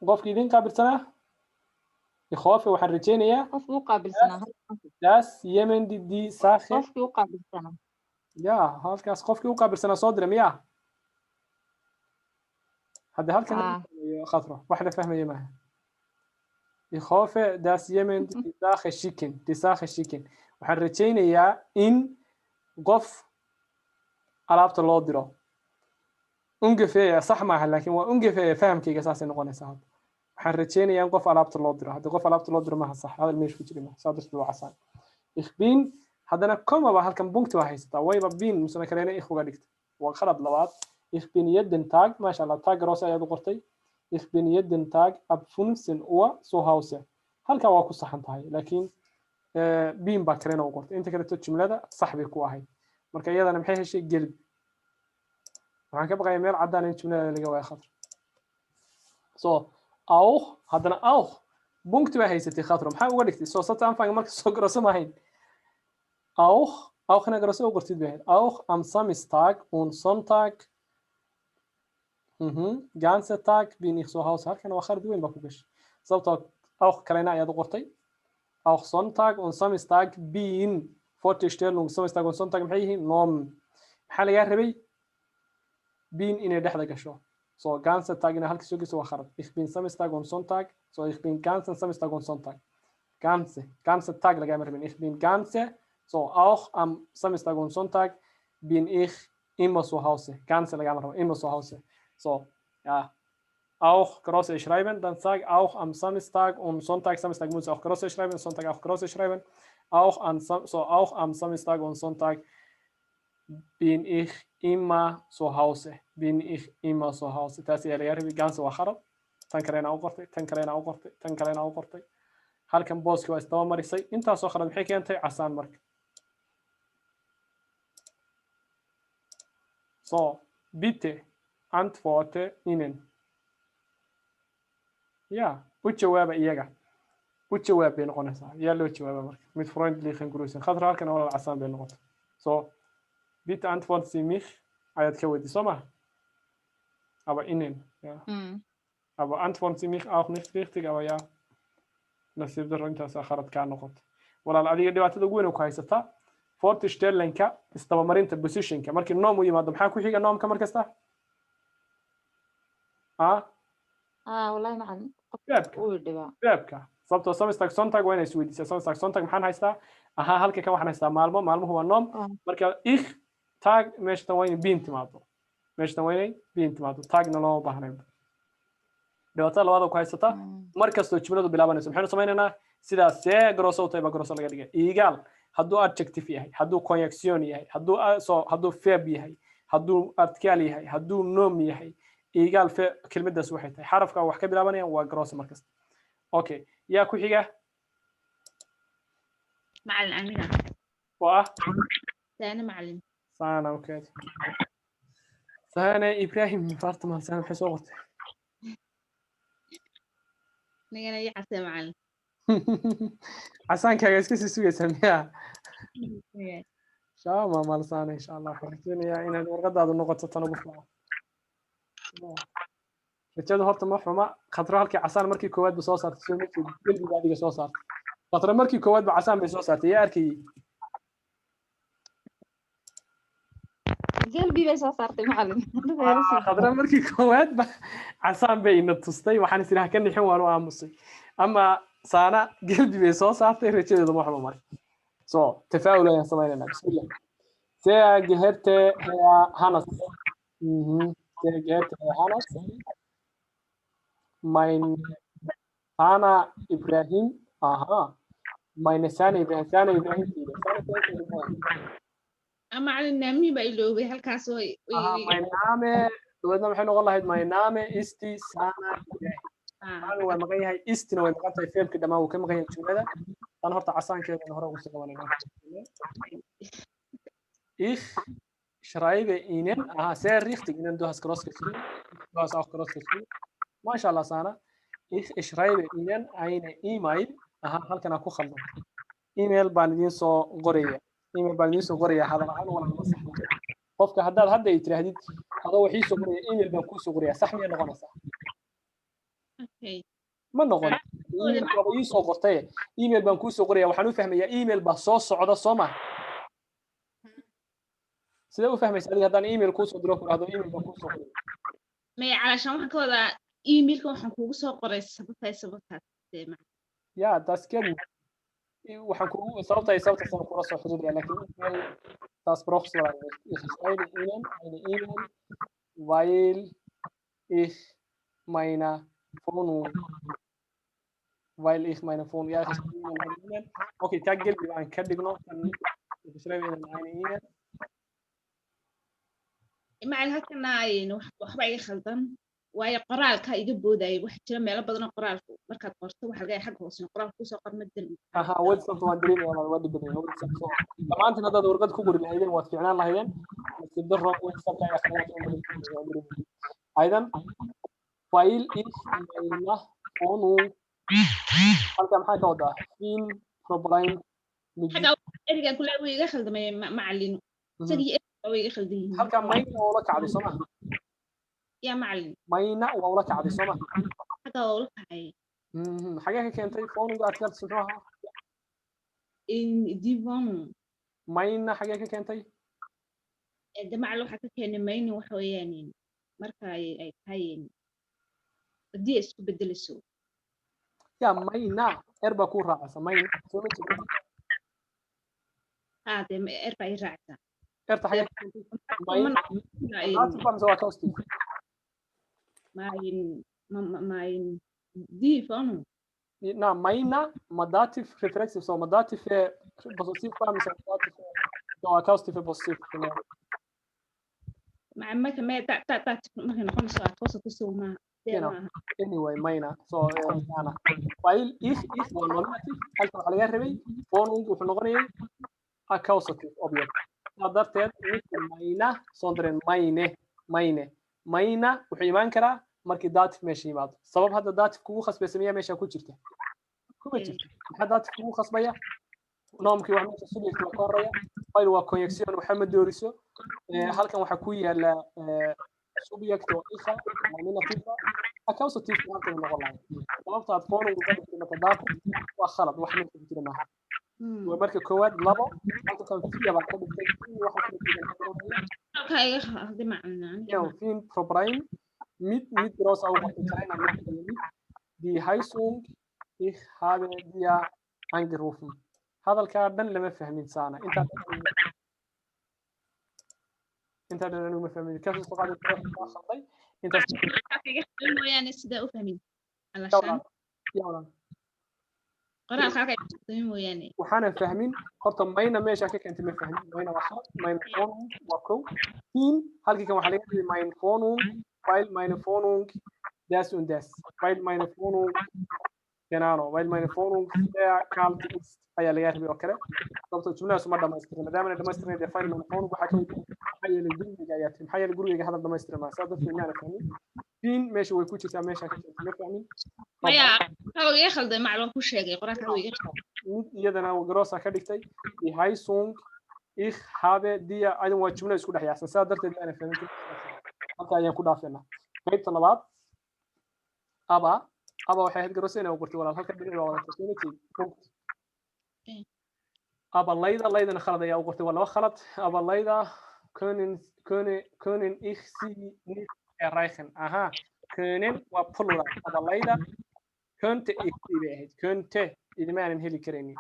Qofka idin qaabilsanaa? Ich hoffe, waxaan rajaynayaa. Qofka u qaabilsanaa. Dass jemand die Sache. Qofkii u qaabilsanaa. Ja, halkaas qofkii u qaabilsanaa soo diray miyaa? Hadda halkan lama fahmayo khatro, wax la fahmayo maaha. Ich hoffe, dass jemand die Sache schicken, die Sache schicken. Waxaan rajaynayaa in qof alaabta loo diro. Ungefähr sax maaha, laakiin waa ungefähr, fahamkayga saasay noqonaysaa hadda. Waxaan rajaynayaa in qof alaabta loo diro. Haddii qof alaabta loo diro maaha sax, hadal meesha ku jiri maaha, saa darteed waa casaan. Ich bin, haddana Komma baa halkan, Punkt baa haysataa, wayba bin misena kalena ich uga dhigta, waa khalad labaad. Ich bin jeden Tag, maasha Allah, Tag groß ayaad u qortay. Ich bin jeden Tag ab 15 Uhr zu Hause. Halkan waa ku saxan tahay, laakiin bin baa kalena u qortay. Inta kaleeto jumlada sax bay ku ahayd. Marka iyadana maxay heshay? Gelb. Waxaan ka baqayaa meel caddaan in jumlada laga waayo Khatro. So auch, haddana auch Punkt baa haysatay Khatro, maxaa uga dhigtay? Soo sata anfang marka soo groß ma ahayn. Auch, auch ina groß u qortid bay ahayd. Auch am Samstag und Sonntag, ganze Tag bin ich zu Hause. Halkan waa khalad weyn baa ku gashay, sababtoo auch kalena ayaad u qortay. Auch Sonntag und Samstag bin Fortstellung. Samstag und Sonntag maxay yihiin? Nomen. Maxaa lagaa rabay? Bin inay dhexda gasho. So ganze Tag inay halka soo geyso waa khalad. Ich bin Samstag und Sonntag, so ich bin ganzen Samstag und Sonntag, ganze, ganze Tag lagama rabin. Ich bin ganze, so auch am Samstag und Sonntag bin ich immer zu Hause. Ganze lagama rabo, immer zu Hause. So ja, auch große schreiben, dann sag auch am Samstag und Sonntag. Samstag muss auch große schreiben, Sonntag auch große schreiben. Auch an so auch am Samstag und Sonntag bin ich immer zu Hause, bin ich immer zu Hause. Taas ayaa laga rabay. Ganze waa khalad. Tan kalena u qortay, tan kalena u qortay, tan kalena u qortay. Halkan booski waa isdaba marisay. Intaasoo khalad maxay keentay? Casaan marka. So bitte antworte ihnen. Ya u jawaaba iyaga, u jawaab bay noqonaysaa. Yaa loo jawaaba marka? Mit freundlichen Grüßen. Khadra, halkan walaal casaan bay noqotay. So bitte antworten Sie mich ayaad ka wedi, soo maha? Aber ihnen, ja. Aber antworten Sie mich auch nicht richtig, aber ja, nasiib darro intaasaa khalad kaa noqotay. Walaal, adiga dhibaatada ugu weyn oo ku haysataa Fortstellung-ka, isdabamarinta positionka. Markii Nomen u yimaado, maxaa ku xiga Nomen-ka mar kasta? Ah. Ah, wallahi macalin. Verb-ka. Uu dhibaa. Verb-ka, sababtoo Samstag, Sonntag waa inay isweydiisaa. Samstag, Sonntag maxaan haystaa? Ahaa, halka kan waxaan haystaa maalmo, maalmuhu waa Nomen. Marka ich Tag, meeshatan waa inay bin timaado, meeshatan waa inay bin timaado, Tag-na looma baahnayn. Dhibaatada labaad oo ku haysata, mar kastoo jumladu bilaabanayso maxaynu samaynaynaa? Sidaas see groß u tahay baa groß laga dhigay. Egal hadduu adjective yahay, hadduu Konjunktion yahay, hadduu so hadduu Verb yahay, hadduu Artikel yahay, hadduu Nomen yahay, egal fe kelmaddaas waxay tahay, xarafka wax ka bilaabanayaan waa groß mar kasta. Okay, yaa ku xiga? Macalin, aniga. Oo ah? Saane, macalin. Sana, okay, Sana Ibrahim Fatima. Sana maxay soo qortay? Anigana ii casee, macalin. Casaankaaga iska sii sugaysaa miyaa? Shama malsana, insha Allah waxaan rajaynayaa inaad warqadaadu noqoto tan ugu fiican. Rajadu horta ma xuma. Khadro halkii casaan markii koowaad ba soo saartay, soo ma jeedid? Gelbiga adiga soo saartay. Khadro markii koowaad ba casaan bay soo saartay. Yaa arkayay? Gelbi bay soo saartay, macalin. Khadra markii koowaad ba casaan bay ina tustay. Waxaan is idhaha ka nixin, waan u aamusay. Ama Saana gelbi bay soo saartay. Rajadeedu ma xuma marka. So tafaa'ul ayaan samaynaynaa. Bismillah. Sehr geehrte Herr Hannes. Sehr geehrte Herr Hannes. Mein Sana Ibrahim. Aha. Meine Sana Ibrahim. Sana Ibrahim. Sana Ibrahim. Macalin, naamihii baa iloobay halkaas oo. Aha, mein Name, dabeedna maxay noqon lahayd? Mein Name ist Sana Ibrahim. Name waa maqan yahay, ist-na way maqan tahay, Verb-ka dhammaan wuu ka maqan yahay jumlada. Tan horta casaankeedana hore ugu soo qabanayna. Ich schreibe Ihnen, aha, sehr richtig, Ihnen, du hast groß geschrieben, du hast auch groß geschrieben. MashaAllah, Sana. Ich schreibe Ihnen eine E-Mail, aha, halkan aan ku khaldan. Email baan idiin soo qoraya. Email baan idiin soo qoraya, hadal ahaan walaal ma saxna. Qofka haddaad hadda ay tiraahdid adoo wax ii soo qoraya, email baan kuu soo qoraya, sax miyay noqonaysaa? Ma noqon. Email baaba ii soo qortay, email baan kuu soo qoraya, waxaan u fahmayaa email baa soo socda, soo ma? Sidee u fahmaysa adiga haddaan email kuu soo diro, ku dhahdo email baan kuu soo qoraya? Maya, calaashaan waxaan ka wadaa emailka waxaan kuugu soo qoray sababtaas dee. Ja, das geht. Waxaan kugu sababta ay sababta saan kula soo xiriiraya, laakiin email das brauchst du leider nicht. Ich schreibe Ihnen eine E-Mail, weil ich meine Wohnung, weil ich meine Wohnung, ja, ich schreibe Ihnen eine E-Mail. Okay, tag gelbi aan ka dhigno. Ich schreibe Ihnen eine E-Mail. Macalin, halkana waxba iga khaldan, waayo qoraalka iga boodayay. Waxa jira meelo badan oo qoraalku markaad qorto waxa laga yaabaa xagga hoosena qoraalku kusoo qorma dan. Aha, WhatsApp waan dareemaya, waa dhib badan yahay WhatsApp. So dhammaantiin haddaad warqad ku qori lahaydeen, waad fiicnaan lahaydeen. Nasiib darro, WhatsApp ayaa khalaad u marin. Aydan weil ich meine Wohnung, halka maxaa ka wadaa? Fin Problem mit Xagga erigan kule wuu iga khaldamay, macalin, isagii eriga way iga khaldan yihiin. Halka mayna waa ula kacday, soo maha? Yaa, macalin? Mayna waa ula kacday, soo maha? Xagga waa ula kacay. Xagee ka keentay Wohnung? Artikel muxuu ahaa? Die Wohnung. Mayna xagee ka keentay? De macalin, waxaa ka keenay mayni waxa weeyaan marka ay tahay haddii ay isku bedeleyso. Ya, mayna er baa ku raacaysa, mayna, soo ma jeedo? Haa, dee er baa ii raacaysaa. Erta xagee ka keentay? Mayna Dativ baa mise waa Akkusativ? Mein mein die Wohnung. Na, mayna ma Dativ reflexive, so ma Dativ possessiv baa mise Dativ, so Akkusativ possessiv? Marka me ta ta ta markay noqonayso Akkusativ maaha dee. You know, maaha. Anyway, mayna so ana weil ich waa Nominativ. Halka waxaa laga rabay Wohnung wuxuu noqonayay Akkusativ object. Sidaa darteed ninka mayna sonderen mayne mayne mayna wuxuu imaan karaa markii Dativ meesha yimaado. Sabab hadda Dativ kugu khasbaysa miyaa meesha ku jirta? Kuma jirto. Maxaa Dativ kugu khasbaya? Noomkii wax meesha subject waa ka horeeya, weil waa Konjunktion, waxa ma dooriso. Halkan waxaa ku yaala subject oo ich-a Nominativ, Akkusativ halkan noqon lahayd. Sababta aad Wohnung uga dhigtay marka Dativ waa khalad, wax meesha ku jira maaha. Waa marka koowaad. Labo, halkan wir baa ka dhigtay, waxa ku jira. Halka iga khalday, macalin, aniga. Ja, fin Problem mit groß auch kleiner mit mit die Heizung. Ich habe dir angerufen. Hadalkaa dhan lama fahmin saana. Intaa dhan anigu ma fahmin. Kasoo soo qaaday waa khalday intaas. Qoraalka iga khaldan mooyaane, sidaa u fahmin alashaan. Ya walaal. Qoraalka halka iga khaldamay mooyaane. Waxaanan fahmin horta mayna meesha ka keentay, ma fahmin. Mayna waa khalad, mayna Wohnung waa kow. Fin halkii kan waxaa laga dhigay meine Wohnung, weil meine Wohnung das und das, weil meine Wohnung, genau, weil meine Wohnung sehr kalt ist ayaa laga rabay oo kale. Sababtoo jumladaas uma dhamaystirin. Maadaama na dhamaystirin dee, weil meine Wohnung waxaa ka wadi maxaa yeelay gurigeyga ayaa tiri, maxaa yeelay gurigeyga hadal dhamaystirin maa. Saa darteed maana fahmin. Fin meesha way ku jirtaa, meesha ka keentay ma fahmin. Maya, waxa iga khalday, macalin, waan ku sheegay qoraalka waa iga khalday. Mid iyadana gross ka dhigtay die Heizung, ich habe dir adan, waa jumla isku dhex yaacsan. Saa darteed maana fahmin. Halka ayaan ku dhaafeynaa qaybta labaad. Aba waxay ahayd gross inay u qortay, walaal. Halka dhinac waa wada soo jeed. Aber leider, leidana khalad ayaa u qortay, waa laba khalad. Aber leider können ich Sie nicht erreichen. Aha, können waa plural. Aber leider könnte ich Sie bay ahayd. Könnte, idima aanan heli karaynin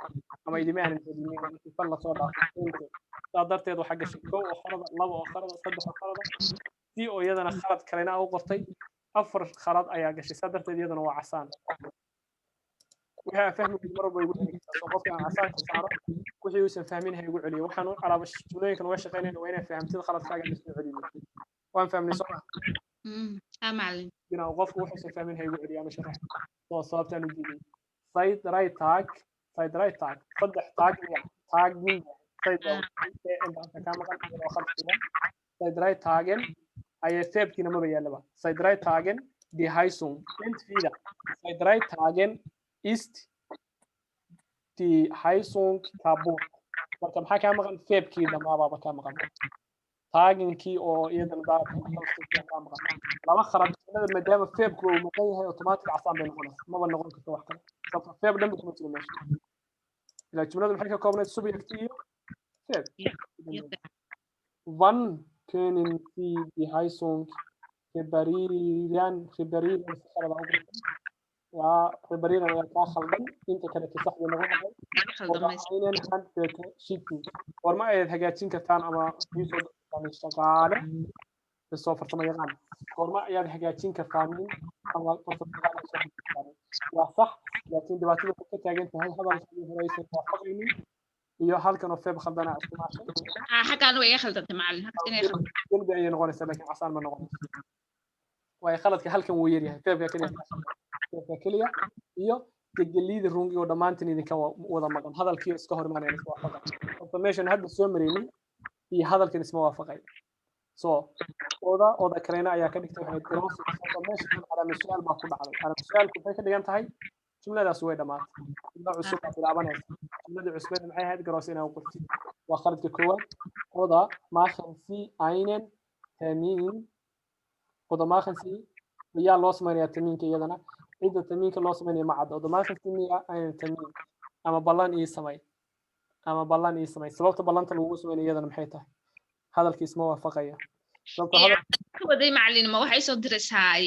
ama idima aanan helinin markii fal lasoo dhaafo könnte. Saa darteed waxaa gashay kow oo khalada, laba oo khalada, saddex oo khalada, si oo iyadana khalad kalena u qortay. Afar khalad ayaa gashay, saa darteed iyadana waa casaan. Wixii aan fahmi mar walba igu celin kartaa. Soo qofka aan casaanka saaro, wixii uusan fahmin ha igu celiyo. Waxaan u calaaba jumlooyinkan uga shaqaynayna waa inaan fahamtid khaladkaaga la soo celiyo. Waan fahmnay, soo ma? Haa, macalin. Inaan qofku wuxuusan fahmin ha igu celiyo ama sharax soo sababtaan u diiday. Seit drei Tag, seit drei Tag, saddex Tag miya? Tag min seit inta kaa maqan, iyadoo khalad filan. Seit drei Tagen ayay Verbkiina maba yaalaba. Seit drei Tagen die Heizung, entweder seit drei Tagen ist die Heizung kaputt. Marka maxaa kaa maqan? Verbkii dhamaabaaba kaa maqan, Tagenkii oo iyadana kaa maqan. Laba khalad jumlada maadaama Verbku uu maqan yahay, automatic casaan bay noqonaysa, maba noqon karto wax kale, sababta Verb dhanba kuma jiro meesha. Ilaa jumlada maxay ka koobnayd? Subject iyo Verb. Wann können Sie die Heizung reparieren? Reparieren si khalad aa u qortay. Waa reparieren ayaa kaa khaldan, inta kaleeto sax bay noqon lahayd. Oder einen Handwerker schicken. Goorma ayaad hagaajin kartaan ama iisoo dirtaan shaqaale soo farsamo yaqaan? Goorma ayaad hagaajin kartaa nin ama farsamo yaqaan soo dirtaan? Waa sax, laakiin dhibaatada waxay ka taagan tahay hadalkii hore aysan waafaqaynin iyo halkan oo verb khaldana isticmaashay. Xaggaan way iga khaldantay, macalin, halkaas inay khaldan. Gelbi ayay noqonaysaa, laakiin casaan ma noqonayso, waayo khaladka halkan wuu yaryahay. Verbka keliya, verbka keliya iyo gegeliida rungi oo dhammaantiin idinka wada maqan, hadalkii iska hor imaanaya, isma waafaqan. Horta meeshan hadda soo maraynin iyo hadalkan isma waafaqay. So oda kalena ayaa ka dhigtay waxay grosse. Meesha kan calaamad su-aal baa ku dhacday. Calaamad su-aalku maxay ka dhigan tahay? Jumladaas way dhamaatay, jumla cusub baa bilaabanaysa. Jumladii cusbeed maxay ahayd? Grosse inaa u qortid waa khaladka koowaad. Oder machen Sie einen Termin, oder machen Sie, yaa loo samaynayaa termiinka? Iyadana cidda termiinka loo samaynaya ma cadda. Oder machen Sie mir einen Termin, ama ballan ii samay, ama ballan ii samay. Sababta ballanta lagugu samaynayo iyadana maxay tahay? Hadalkii isma waafaqaya. Sababta hadal Ka waday, macalin, ma waxay soo diraysaa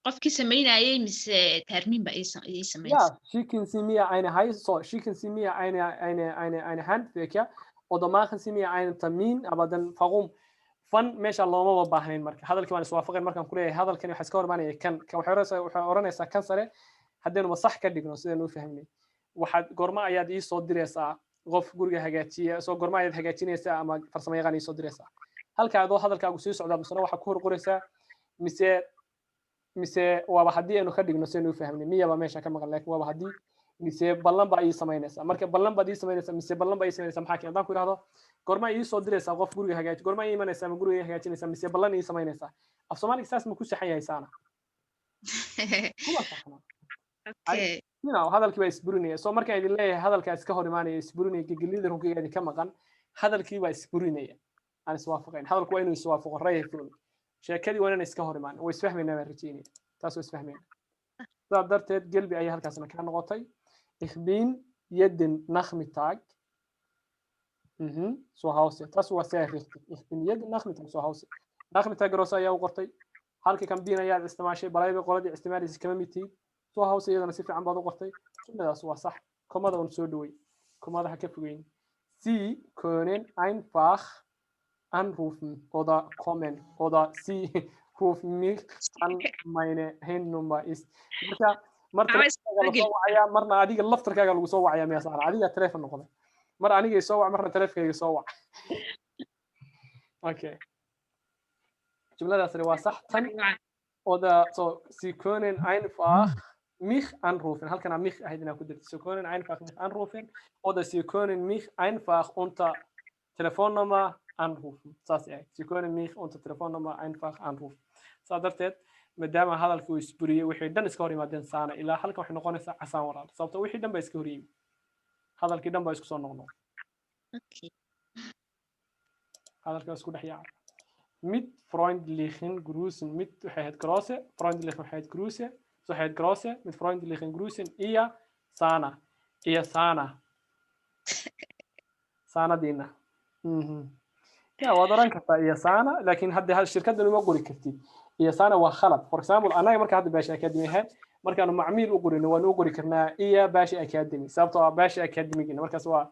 qofkii samaynayay mise Termin ba ii samaynaysa? Ja, schicken Sie mir eine Heiß, so, schicken Sie mir eine Handwerker oder machen Sie mir einen Termin, aber dann warum? Fan meesha loomama baahnayn. Marka hadalkii waan iswaafaqayn markaan ku leeyahay hadalkani waxa iska hor imaanaya kan kan. Waxay oranaysaa kan sare haddaynu sax ka dhigno sidaynu u fahmnay, waxaad goorma ayaad ii soo diraysaa qof guriga hagaajiya? Soo goorma ayaad hagaajinaysaa ama farsamo yaqaan ii soo diraysaa? Halka adoo hadalkaagu sii socdaa misena waxaa ku hor qoraysaa mise waaba haddii aynu ka dhigno sidaynu u fahmnay, miyaba meesha ka maqan, laakiin waaba haddii mise ballan baa ii samaynaysaa. Marka ballan baad ii samaynaysaa mise ballan baa ii samaynaysaa, maxaa keen? Haddaan ku idhahdo goorma ii soo diraysaa qof guriga hagaaji, goorma ii imanaysaa ama guriga ii hagaajinaysaa mise ballan ii samaynaysaa, af Soomaaliga saas ma ku saxan yahay? Saana kuma saxna. Hadalkii baa isburinaya. So markaan idin leeyahay hadalkaa iska hor imaanaya, isburinaya, gegelida runkiga idinka maqan, hadalkii baa isburinaya, aan iswaafaqayn. Hadalku waa inuu iswaafaqo rayful, sheekadii waa inaan iska hor imaan. Way isfahmaynaa baan rajeynaya, taas waa isfahmayna. Sidaa darteed gelbi ayay halkaasna kaa noqotay. Ich bin jeden Nachmittag zu Hause. Tas waa sehr richtig. Ich bin jeden Nachmittag zu Hause. Nachmittag grosse ayaa u qortay. Halka kan bin ayaad isticmaashay, balayba qoladii isticmaalaysa kama mid tihid. Zu Hause iyadana si fiican baad u qortay. Jumladaas waa sax. Komada un soo dhawey. Komada ha ka fogeyn. Sie können einfach anrufen oder kommen oder Sie rufen mich an, meine Handynummer ist. Marka mar telefonkaaga lasoo wacayaa, marna adiga laftarkaaga lagu soo wacayaa. Miyaa saara adiga telefon noqday? Mar aniga soo wac, marna telefonkayga soo wac. Okay, jumladaasna waa sax tan. Oder so, Sie können einfach mich anrufen. Halkan mich ahayd inaa ku dirto. Sie können einfach mich anrufen oder Sie können mich einfach unter Telefonnummer anrufen. Saas ahayd. Sie können mich unter Telefonnummer einfach anrufen. Saa darteed maadaama hadalka uu isburiyey, wixii dhan iska hor yimaadeen, saana ilaa halkan waxay noqonaysaa casaan, walaal, sababto wixii dhan baa iska hor yimi, hadalkii dhan baa isku soo noqnoq, hadalkii baa isku dhex yaacay. Mit freundlichen Grüßen, mit waxay ahayd grosse, freundlichen waxay ahayd Grüße, so waxay ahayd grosse, mit freundlichen Grüßen iyo sana iyo sana saanadiina. Ya, waad oran kartaa iyo sana, laakiin hadda shirkaddan uma qori kartid iyo sana, waa khalad. For example, annaga marka hadda Baasha Academy ahayd, markaanu macmiil u qorino, waanu u qori karnaa iyo Baasha Academy, sababtoo ah Baasha Academygina markaas waa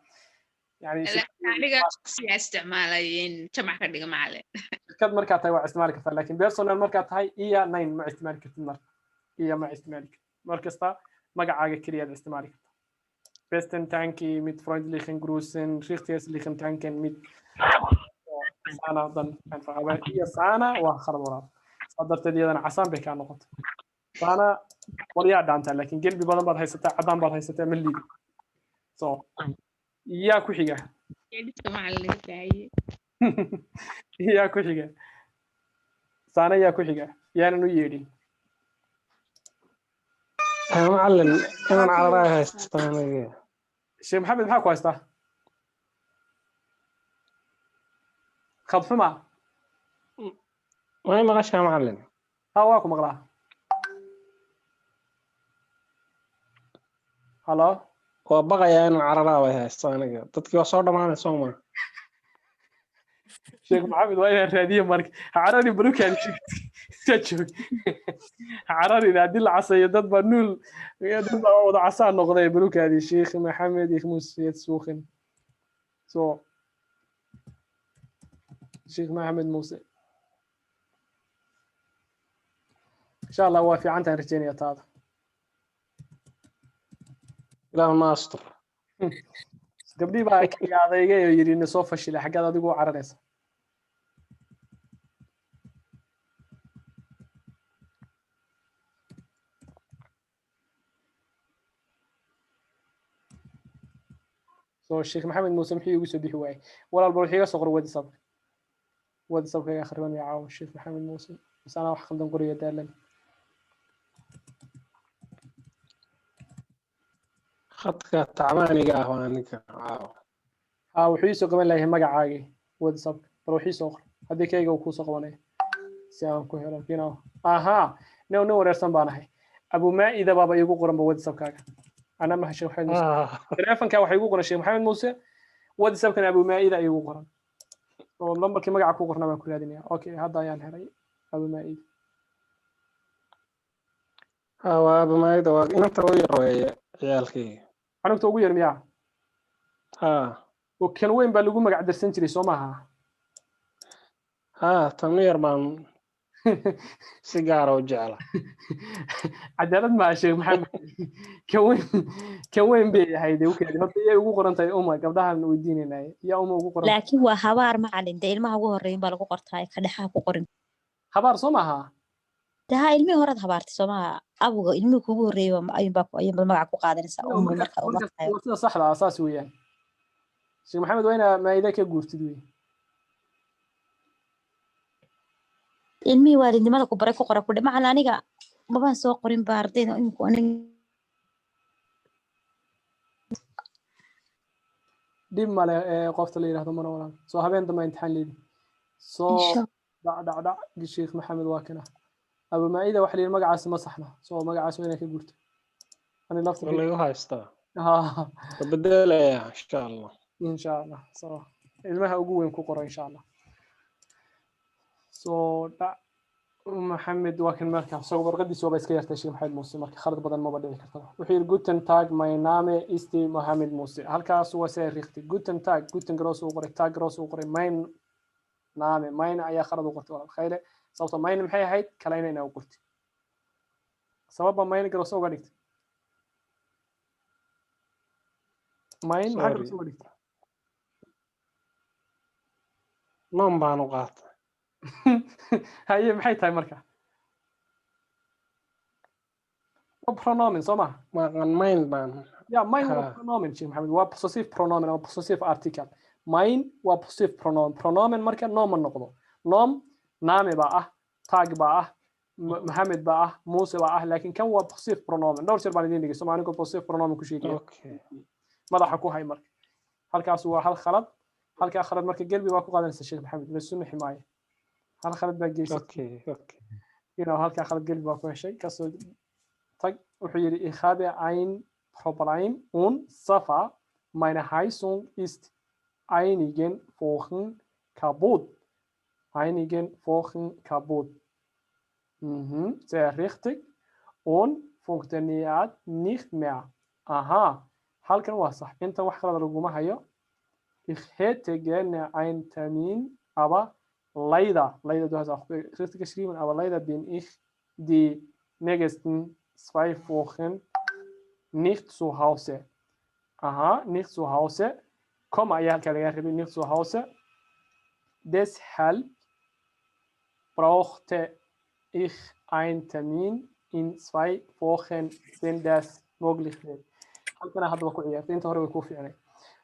yani Aniga shakhsiyaa isticmaalay in jamac ka dhiga, macalin. Shirkad markaa tahay waa isticmaali kartaa, laakiin personal markaa tahay iyo nine ma isticmaali kartid. Marka iyo ma isticmaali kartid, mar kasta magacaaga keliyaad isticmaali kartaa. Besten Dank, mit freundlichen Grüßen, recht herzlichen Danken, mit sana dan einfach. Aber iyo sana waa khalad, walaal. Saa darteed iyadana casaan bay kaa noqotay. Sana walyaa dhaantaa, laakiin gelbi badan baad haysataa, cadaan baad haysataa, ma liidi. So yaa ku xiga? Macalin daaye. Yaa ku xiga? Sana yaa ku xiga? Yaanan u yeedhin. Macalin, inaan cararaa haystaa aniga. Sheekh Maxamed, maxaa ku haystaa? Khad xuma. May maqashaa, macalin? Ha, waa ku maqlaa. Halo. Waa baqayaa inaan cararaa way haysto aniga, dadkii waa soo dhamaanay, soo ma? Sheekh Maxamed, waa inaan raadiyo. Marka ha carari, balukaadi. Iska joog cararina haddii la casayo, dad baa nuul, dad baa wada casaa noqday. Balukaadi Sheikh Maxamed, ich muss jetzt suchen. So, Sheikh Maxamed Muuse, insha Allah waa fiican tahan rajeynaya taada. Ilaahu ma astur. Gabdhii baa adayga oo yidhi na soo fashilay, xaggaad adigu u caranaysa? So Sheekh Maxamed Muuse muxuu iigu soo bixi waayey? Walaal, bal wuxuu iga soo qoray WhatsApp, WhatsAppka iga akhriban ya caawa. Sheekh Maxamed Muuse, bas anaa wax khaldan qoriga daalan. Khadka tacbaaniga ah waa ninka caawa. Ha, wuxuu ii soo qaban layahay magacaagii WhatsApp. Bal wuxuu ii soo qoray haddii kayga uu kuusoo qabanaya si aan ku helo kino. Aha, nin nin wareersan baan ahay. Abu Maa'ida baaba iigu qoranba WhatsAppkaaga. Ana maha Sheekh Maxamed Muuse. Telefonka waxaa iigu qoran Sheekh Maxamed Muuse, WhatsAppkana Abu Maa'ida iigu qoran, oo lambarkii magaca ku qorna baan ku raadinaya. Okay, hadda ayaan helay Abu Maa'ida. Ha, waa Abu Maa'ida, waa inanta ugu yar weeye ciyaalkayga. Canugta ugu yar miyaa? Ha. Oo kan weyn baa lagu magac darsan jiray, soo maaha? Ha, tan u yar baan si gaara u jecla. Cadaalad maa Sheekh Maxamed, kan weyn, kan weyn bay ahayd u keedi. Horta iyay ugu qoran tahay uma? Gabdhahan weydiinaynay, yaa uma ugu qoran? Laakiin waa habaar macalin, dee ilmaha ugu horreyn baa lagu qortaa, ka dhexaha ku qorin. Habaar soo maaha? Dee haa, ilmihii horead habaartay soo maaha? Abuga ilmihii kuugu horreeyay ayuunbaa ayuunbaad magaca ku qaadanaysaa uma marka uma tahay. Waa sida saxda ah, saas weeyaan. Sheekh Maxamed, waa inaa maayida ka guurtid wey. Ilmihii waalidnimada ku baray ku qora ku dhe macalin. Aniga mabaan soo qorin ba ardayda iminku aniga. Dhib male ee qofta la yidhahdo mana walaal. Soo habeen dambe imtixaan leedi soo Insha dhac dhac dhac. Sheekh Maxamed waa kana Abu Maa'ida. Waxa la yidhi magacaasi ma saxna, soo magacaasi waa inaa ka guurto. Ani lafta waa lagu haystaa. Ha. Waa bedelaya insha Allah. Insha Allah, so ilmaha ugu weyn ku qoro insha Allah. Soo dhac Maxamed waa kan. Marka isagoo warqadiisa waaba iska yartay Sheekh Maxamed Muuse, marka khalad badan maba dhici kartaba. Wuxuu yidhi "Guten Tag, mein Name ist Mohamed Muuse." Halkaas waa see riiqtay. Guten Tag, guten gross uu qoray, Tag gross uu qoray, mein Name, mein ayaa khalad u qortay walaal khayle. Sababta mein maxay ahayd? Kalayna inaa u qortay. Sababba mein gross uga dhigtay? Mein maxaa Sorry. gross uga dhigtay? Noon baan u qaatay. Haye, maxay tahay marka? Waa pronomen soo maha? Maqan mayn baan. Ja, mein waa Ha. pronomen, Sheekh Maxamed. Waa possessive pronomen ama possessive article. Mein waa possessive pronomen. Pronomen marka noom ma noqdo. Noom Name baa ah, Tag baa ah, Maxamed baa ah, Muuse baa ah, laakiin kan waa possessive pronomen. Dhowr jeer baan idiin dhigay, Soomaaligu possessive pronomen ku sheegaya. Okay. Madaxa ku hay marka. Halkaas waa hal khalad. Halkaa khalad marka gelbi baa ku qaadanaysa Sheekh Maxamed. La sunni ximaaye. Hal khalad baa geysatay. Okay. Halkaa khalad gelbi baa ku heshay. Kasoo tag. Wuxuu yidhi "Ich habe ein Problem und Safa, meine Heizung ist einigen Wochen kaputt." Einigen Wochen kaputt. Sehr richtig. "Und funktioniert nicht mehr." Aha, halkan waa sax. Intan wax khalad laguma hayo. "Ich hätte gerne einen Termin, aber leider", leider, du hast auch richtig geschrieben, "aber leider bin ich die nächsten 2 Wochen nicht zu Hause." Aha, nicht zu Hause. Komma ayaa halkaa laga rabay, nicht zu Hause. "Deshalb brauchte ich einen Termin in 2 Wochen, wenn das möglich wäre." Halkana haddaba ku ciyaartay, inta hore way kuu fiicnay.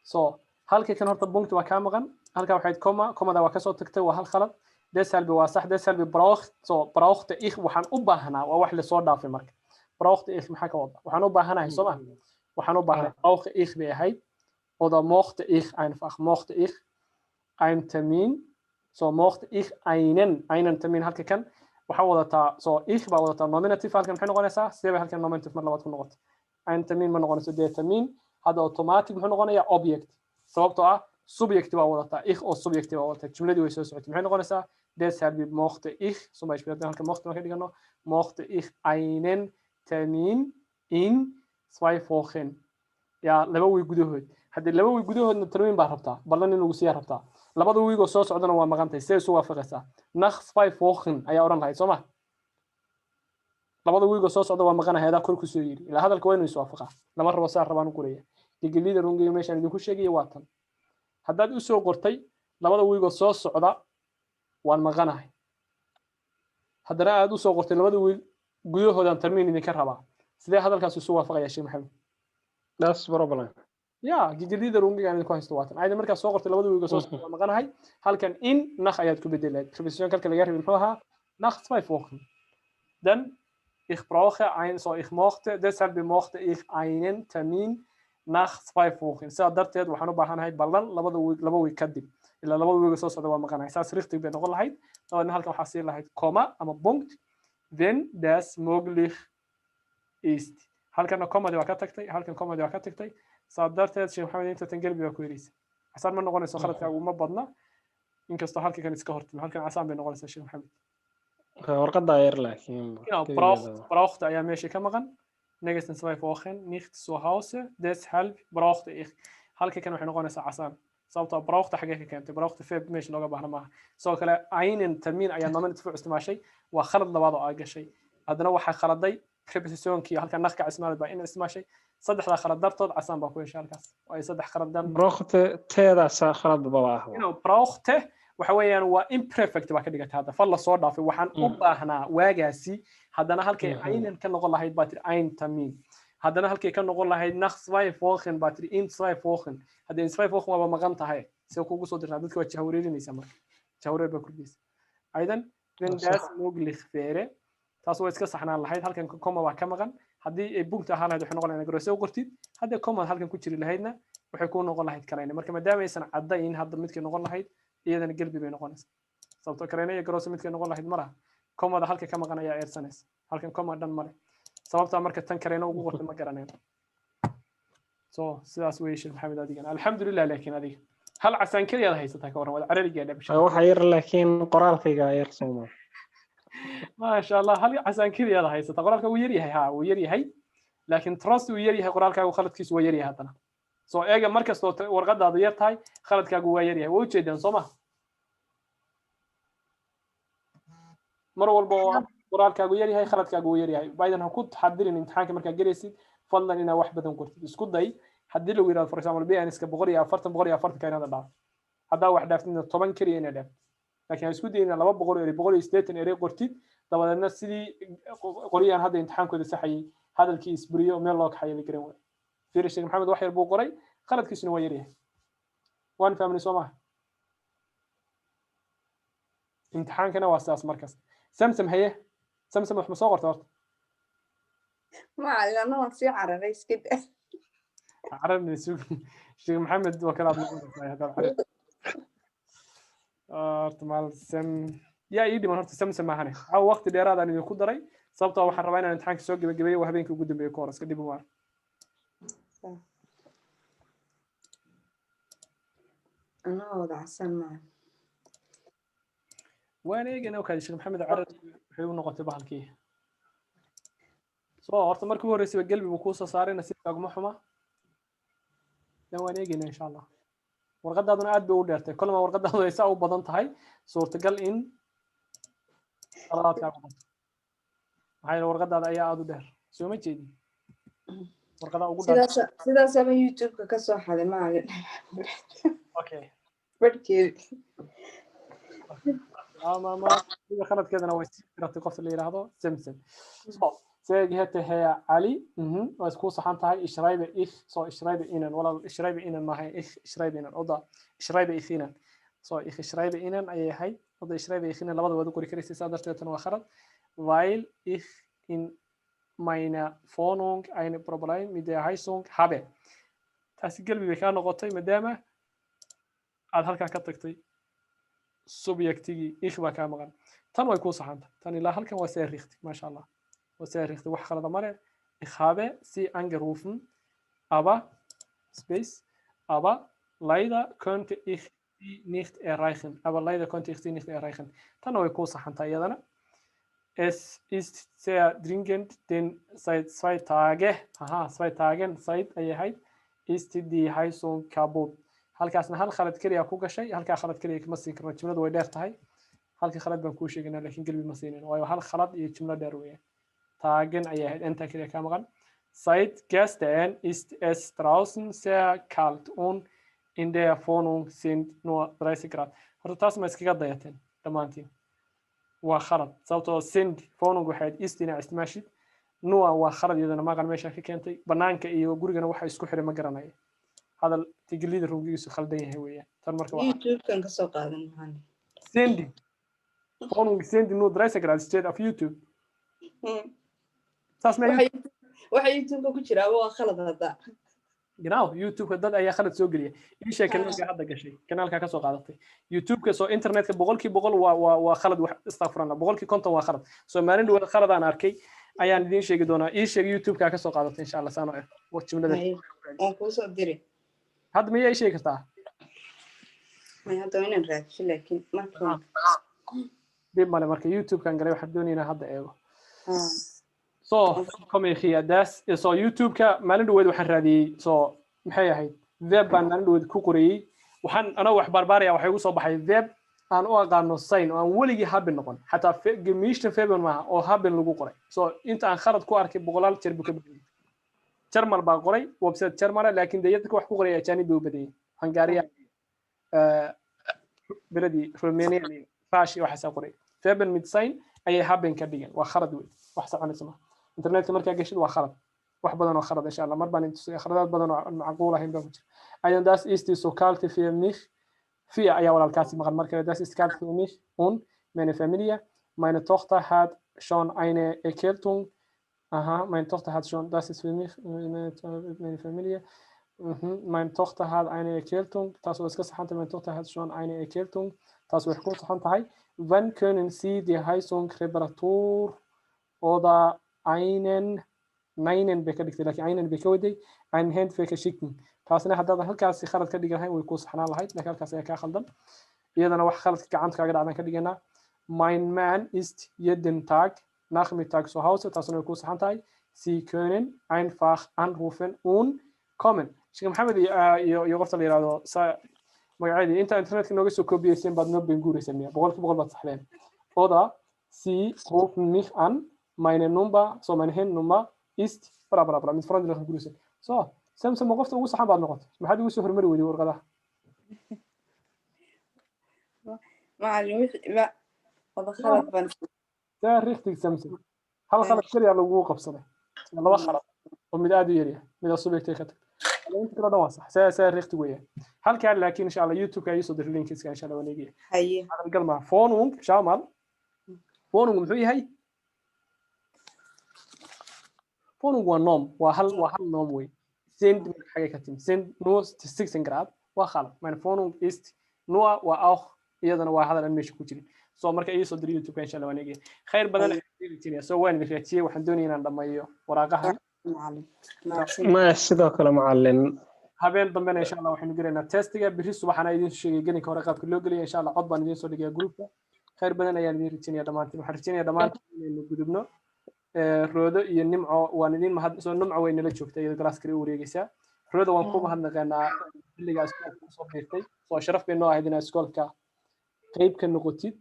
So halka kan horta punkt waa kaa maqan. Halka waxayd komma, kommada waa kasoo tagtay, waa hal khalad. Deshalb waa sax. Deshalb braucht, so brauchte ich, waxaan u baahnaa, waa wax lasoo dhaafay. Marka brauchte ich maxaa ka wada? Waxaan u baahanahay soo ma? Waxaan u baahnay, brauche ich bay ahayd, oder mochte ich einfach, mochte ich einen Termin. So mochte ich einen Termin. Halka kan waxaa wadataa, so ich baa wadataa nominative. Halkan maxay noqonaysaa? Sidee bay halkan nominative mar labaad ku noqotay? Ein Termin ma noqonayso dee. Termin hadda automatic muxuu noqonayaa? Object. Sababtoo ah Subject baa wadataa, ich oo Subjekt baa wadataa. Jumladii way soo socotay. Maxay noqonaysaa? Deshalb mochte ich, zum Beispiel haddaan halkan mochte ka dhigano, mochte ich einen Termin in 2 Wochen, ya 2 wiig gudahood. Haddii 2 wiig gudahoodna termin baa rabtaa, ballan in lagu siiyaa rabtaa, labada wiig oo soo socdana waa maqantay, see isu waafaqaysaa? Nach 2 Wochen ayaa odhan lahayd, soo ma? Labada wiig oo soo socda waa maqanahay, adaa kor kusoo yidhi. Ilaa hadalka waa inuu iswaafaqaa, lama rabo saa rabaan u qoraya. Gegelida rungiga meeshaan idinku sheegaya waa tan. Haddaad u soo qortay labada wiig oo soo socda waan maqanahay, haddana aad u soo qortay labada wiig gudahoodaan termin idinka rabaa, sidee hadalkaas isu waafaqaya, Sheekh Maxamed? Das problem. Ya gegelida rungiga aan idinku haysto waa tan. Ayda markaad soo qortay labada wiig oo soo socda waan maqanahay, halkan in nach ayaad ku bedeli lahayd. Präposition kalka laga rabay muxuu ahaa? Nach 2 Wochen. Dann ich brauche ein, so ich mochte, deshalb mochte ich einen Termin nach 2 Wochen. Sidaa darteed waxaan u baahanahay ballan labada wiig, 2 wiig kadib, ilaa 2 wiig soo socda waa maqanahay. Saas richtig bay noqon lahayd. Dabadeedna halkan waxaa siin lahayd Komma ama Punkt, wenn das möglich ist. Halkana Kommadi waa ka tagtay, halkan Kommadi waa ka tagtay. Saa darteed, Sheekh Maxamed, inta tan gelbi baa ku helaysa, casaan ma noqonayso. Khaladkaagu uma badna, inkastoo halka kan iska hortimi, halkan casaan bay noqonaysaa, Sheekh Maxamed. Warqaddaa yar laakiin. Genau, braucht, brauchte ayaa meesha ka maqan. Nächsten 2 Wochen nicht zu Hause, deshalb brauchte ich. Halka kan waxay noqonaysaa casaan, sababtoo brauchte xagee ka keentay? Brauchte Verb meesha looga baahna maaha. Sidoo kale einen Termin ayaa Nominativ isticmaashay, waa khalad labaad oo aa gashay. Haddana waxaa khaladay Präpositionkii, halkan nach ka isticmaalay baa in isticmaashay. Saddexdaa khalad dartood casaan baa ku heshay halkaas, oo ay saddex khaladan. Brauchte teedaasa khalad baba ah. Inuu brauchte waxa weeyaan waa imperfect baa ka dhigatay hadda, fal la soo dhaafay, waxaan u baahnaa waagaasi. Haddana halkay einen ka noqon lahayd baa tiri ein Termin. Haddana halkay ka noqon lahayd nach 2 Wochen baa tiri in 2 Wochen. Haddii in 2 Wochen waaba maqan tahay, see kugu soo dirtaa? Dadka waa jahwareerinaysa, marka jahwareer baa kordhiysa. Aydan wenn das möglich wäre, taas waa iska saxnaan lahayd. Halkan Komma baa ka maqan. Haddii ay Punkt ahaan lahayd, waxay noqon lahayd groß u qortid. Haddii Komma halkan ku jiri lahaydna, waxay kuu noqon lahayd kleine. Marka maadaama aysan caddayn hadda midkay noqon lahayd, iyadana gelbi bay noqonaysaa, sababtoo kleine iyo groß midkay noqon lahayd ma laha. Kommada halka ka maqan ayaa eersanaysa, halkan Komma dhan male. Sababtaa marka tan kleine ugu qortay ma garaneen. So sidaas weeye, Sheekh Maxamed. Adigana alxamdulilah, laakiin adiga hal casaan keliyaad haysataa. Ka warran, waad carari gaadha. Waxa yar laakiin qoraalkayga yar sooma. Maasha Allah, hal casaan keliyaad haysataa. Qoraalka wuu yar yahay, ha, wuu yar yahay, laakiin trust wuu yar yahay, qoraalkaagu khaladkiisu waa yar yahay haddana. Soo eega, mar kastoo warqadaadu yar tahay, khaladkaagu waa yar yahay. Waa ujeedaan, soo ma? Mar walba oo qoraalkaagu yar yahay, khaladkaagu wuu yar yahay. Biden ha ku taxadirin imtixaanka markaa gelaysid, fadlan inaa wax badan qortid isku day. Haddii lagu yidhahdo, for example, B1-ska 140, 140-ka inaad dhaafto, haddaa wax dhaaftidna 10 keliya inaad dhaaftid, laakiin ha isku dayin 200 erey, 180 erey qortid, dabadeedna sidii qoryahan hadda imtixaankooda saxayay hadalkii isburiyo, meel loo kaxayo la garan waayo. Fiiri, Sheekh Maxamed wax yar buu qoray, khaladkiisuna waa yar yahay. Waan fahmnay, soo maha? Imtixaankana waa sidaas markaas. Samsam, haye Samsam, wax ma soo qorta horta? Macallin, anna waan sii cararay, iska daa. Cararna sug, Sheekh Maxamed waa kalaad noqonaysaa haddaad carar. Horta maal sam yaa ii dhiman horta? Samsam maahane, waxaa waqti dheeraad aan idinku daray, sababtoo waxaan rabaa inaan imtixaanka soo gebagabeeyo. Waa habeenkii ugu dambeeyey kooraska, dib uma arko. Anaa wada casan maa. Waan eegana okaadi. Sheekh Maxamed carar waxay u noqotay bahalkii. So horta markii ugu horreysayba gelbi buu kuu soo saaray, nasiibkaaguma xuma. Dan waan eegayna insha Allah. Warqadaaduna aad bay u dheertay. Kolma warqadaadu ay saa u badan tahay, suurtagal in qaladaadkaagu bato, maxaa yeele warqadaada ayaa aada u dheer. Soo ma jeedin warqadaa ugu dheer? Sidaasaba YouTube-ka ka soo xaday, macallin. Okay. Barhkeedi. Ama sida khaladkeedana way sii tiratay qofta la yidhaahdo Samsam. So seegihete heya Cali, waa isku saxan tahay. Ich schreibe ich, so ich schreibe Ihnen, walaal, ich schreibe Ihnen maaha, ich schreibe Ihnen oda ich schreibe ich Ihnen, so ich schreibe Ihnen ayay ahayd, oda ich schreibe ich Ihnen, labada waad u qori karaysa. Saa darteed tan waa khalad. Weil ich in meiner Wohnung ein Problem mit der Heizung habe, taasi gelbi bay kaa noqotay maadaama aad halkaa ka tagtay Subjektigii, ich baa kaa maqan. Tan way kuu saxanta. Tan ilaa halkan waa sehr richtig, maasha Allah, waa sehr richtig, wax khalada male. Ich habe sie angerufen, aber space, aber Leider konnte ich sie nicht erreichen. Aber leider konnte ich sie nicht erreichen. Tanna way kuu saxantahay iyadana. Es ist sehr dringend, denn seit 2 Tage, aha, 2 Tagen, seit ayay ahayd, ist die Heizung kaputt. Halkaasna hal khalad keliya ku gashay, halkaa khalad keliya kama siin karno, jumladu way dheer tahay. Halkii khalad baan kuu sheegaynaa, laakiin gelbi ma siinin, waayo hal khalad iyo jumlo dheer weeyaan. Tagen ayay ahayd, intaa keliya kaa maqan. Seit gestern ist es draußen sehr kalt und in der Wohnung sind nur 30 Grad. Horta taas ma iskaga dayateen dhammaantiin? Waa khalad, sababtoo sind Wohnung waxayd ist inaa isticmaashid. Nur waa khalad iyadana, maqan meesha ka keentay. Banaanka iyo gurigana waxa isku xiray ma garanaya. Hadal tiglida rugigiisu khaldan yahay weeyaan tan marka. Waa YouTube-kan kasoo qaadan, macallin. Sind Wohnung sind nur 30 Grad steht auf YouTube. Saas ma Waxa YouTube-ka ku jira waa khalad hadda. Genau, YouTube-ka dad ayaa khalad soo geliya. Ii sheeg kanaalka hadda gashay, kanaalka ka soo qaadatay YouTube-ka. Soo internetka 100% waa khalad. Wax astaqfurallah, 50% waa khalad. Soo maalin dhawaad khalad aan arkay ayaan idiin sheegi doonaa. Ii sheeg YouTube-ka ka soo qaadatay, insha Allah, saan oo jumlada. Waan kuu soo diri. Hadda miyaa ii sheegi kartaa? May, hadda waa inaan raadsho, laakiin marka Dib male. Marka YouTube-kan galay, waxaan doonaynaa hadda eego. So komme ich hier das so YouTube-ka maalin dhaweed waxaan raadiyey, so maxay ahayd, Verb baan maalin dhaweed ku qorayey. Waxaan anoo wax barbaaraya, waxay igu soo baxay Verb aan u aqaano sein oo aan weligii haben noqon, xataa gemischte Verben maaha oo haben lagu qoray. So inta aan khalad ku arkay boqolaal jeer buu ka badanyay. Jarmal baa qoray, website Jarmala, laakiin dee dadka wax ku qoraya ajaanib bay u badanyay, Hungarian, beledii Romanian iyo Rush iyo waxaasaa qoray. Verben mit sein ayay haben ka dhigeen. Waa khalad wey, wax soconaysa maaha. Internetka markaa gashid waa khalad, wax badan oo khalad. Insha Allah mar baan idin tusaya khaladaad badan oo aan macquul ahayn baa ku jira. Ayan das ist so kalt für mich, für ayaa walaalkaasi maqan. Marka das ist kalt für mich und meine Familie. Meine Tochter hat schon eine Erkältung. Aha, meine Tochter hat schon, das ist für mich meine Familie. Meine Tochter hat eine Erkältung. Das waa iska saxanta. Meine Tochter hat schon eine Erkältung. Das way ku saxan tahay. Wann können Sie die Heizung Reparatur oder einen einen bay ka dhigtay, laakiin einen bay ka waday, einen Handwerker schicken? Taasna haddaad halkaasi khalad ka dhigi lahayn way ku saxnaan lahayd, laakiin halkaas ayaa kaa khaldan. Iyadana wax khaladka gacanta kaaga dhacdan ka dhiganaa. Mein Mann ist jeden Tag Nachmittag zu Hause. Taasna way ku saxan tahay. Sie können einfach anrufen und kommen. Sheekh Maxamed iyo qofta la yiraahdo magaceedii inta internetka nooga soo koobiyeyseen baad noo benguureyseen miya? 100% baad saxdeen. Oder Sie rufen mich an, meine Nummer, so meine Handynummer ist bla bla bla. Mid freundlich guureysan. So Samsam, ma qofta ugu saxan baad noqotay? Maxaad ugu soo hormari weyday warqadaha? Macallin, wixii ba wada khalad baan. Sehr richtig, Samsam. Hal khalad keliya lagu qabsaday, laba khalad oo mid aad u yaryahay, mid asubigtay ka tagtay, inta kale dhan waa sax. Sehr richtig weeyaan halkaan, laakiin insha Allah YouTube-ka ayuu soo diray linkiska, insha Allah waan eegaya. Haye. Gal ma Wohnung shamal. Wohnung muxuu yahay? Wohnung waa Nomen, waa hal Nomen wey. Sind marka xagee ka timi? Sind nur 16 Grad waa khalad. Meine Wohnung ist nur waa auch, iyadana waa hadal aan meesha ku jirin. So marka ii soo diray YouTube-ka, insha Allah waan eegaya. Khayr badan ayaan idin so waan idin raajiyey. Waxaan doonaya inaan dhammeeyo waraaqahan. Macallin, mahadsan. Maya, sidoo kale macallin. Habeen dambena insha Allah waxaynu gelaynaa testiga. Berri subaxana idiin sheegay gelinka hore qaabka loo gelaya, insha Allah. Cod baan idiin soo dhigaya groupka. Khayr badan ayaan idiin rajinaya dhammaantiin. Waxaan rajinaya dhammaantiin inaynu gudubno. Roodo iyo Nimco waan idiin mahad. Soo Nimco way nala joogtay, iyadoo class kale u wareegaysaa. Roodo, waan ku mahadnaqeenaa xilligaa iskoolka kusoo biirtay. Soo sharaf bay noo ahayd inaad iskoolka qeyb ka noqotid.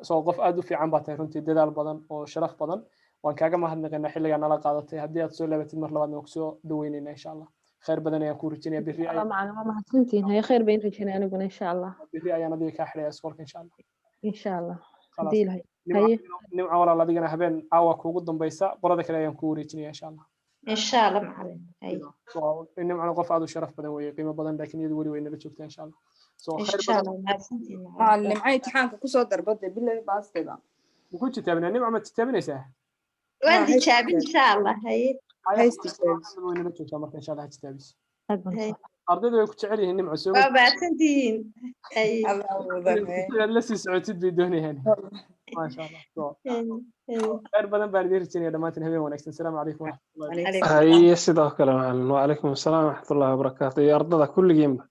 Soo qof aad u fiican baa tahay runtii, dadaal badan oo sharaf badan. Waan kaaga mahadnaqaynaa xilligaa nala qaadatay. Haddii aad soo laabatid mar labaadna waan kusoo dhaweynaynaa, insha Allah. Khayr badan ayaan kuu rajinaya. Berri Allah macallin, waa mahadsantihiin. Haye, khayr bayn rajaynaya aniguna, insha Allah. Berri ayaan adiga kaa xidhaya iskoolka, insha Allah. Insha Allah. Khalaas. Haddii Ilahay haye. Nimco walaal, adigana habeen caawa kuugu dambaysa. Qolada kale ayaan kuu wareejinaya, insha Allah. Insha Allah, macallin. Haye. So Nimcona qof aad u sharaf badan weeye, qiimo badan, laakiin iyadu weli way nala joogtaa, insha Allah. So khayr Insha badan. Allah, mahadsantihiin macallin. Macallin, maxay imtixaanka kusoo darbade bilay baastayba? Muku titaabinaa? Nimco, ma titaabinaysaa? Waan tijaabin, insha Allah. Haye. Hays tijaabiso. Way nala joogtaa marka, insha Allah ha titaabiso. Aad baan Haye. Ardayda way ku jecel yihiin, Nimco, soo Waa mahadsantihiin. Haye. Allah mudan. Inaad la sii socotid bay doonayaan. Maasha Allah. So, khayr badan baan idiin rajaynaya dhammaantiin. Habeen wanaagsan. Asalaamu calaykum waraxmatullahi. Haye, sidoo kale macalin. Wacalaykum asalaam waraxmatullahi wabarakaatu, iyo ardada kulligiinba.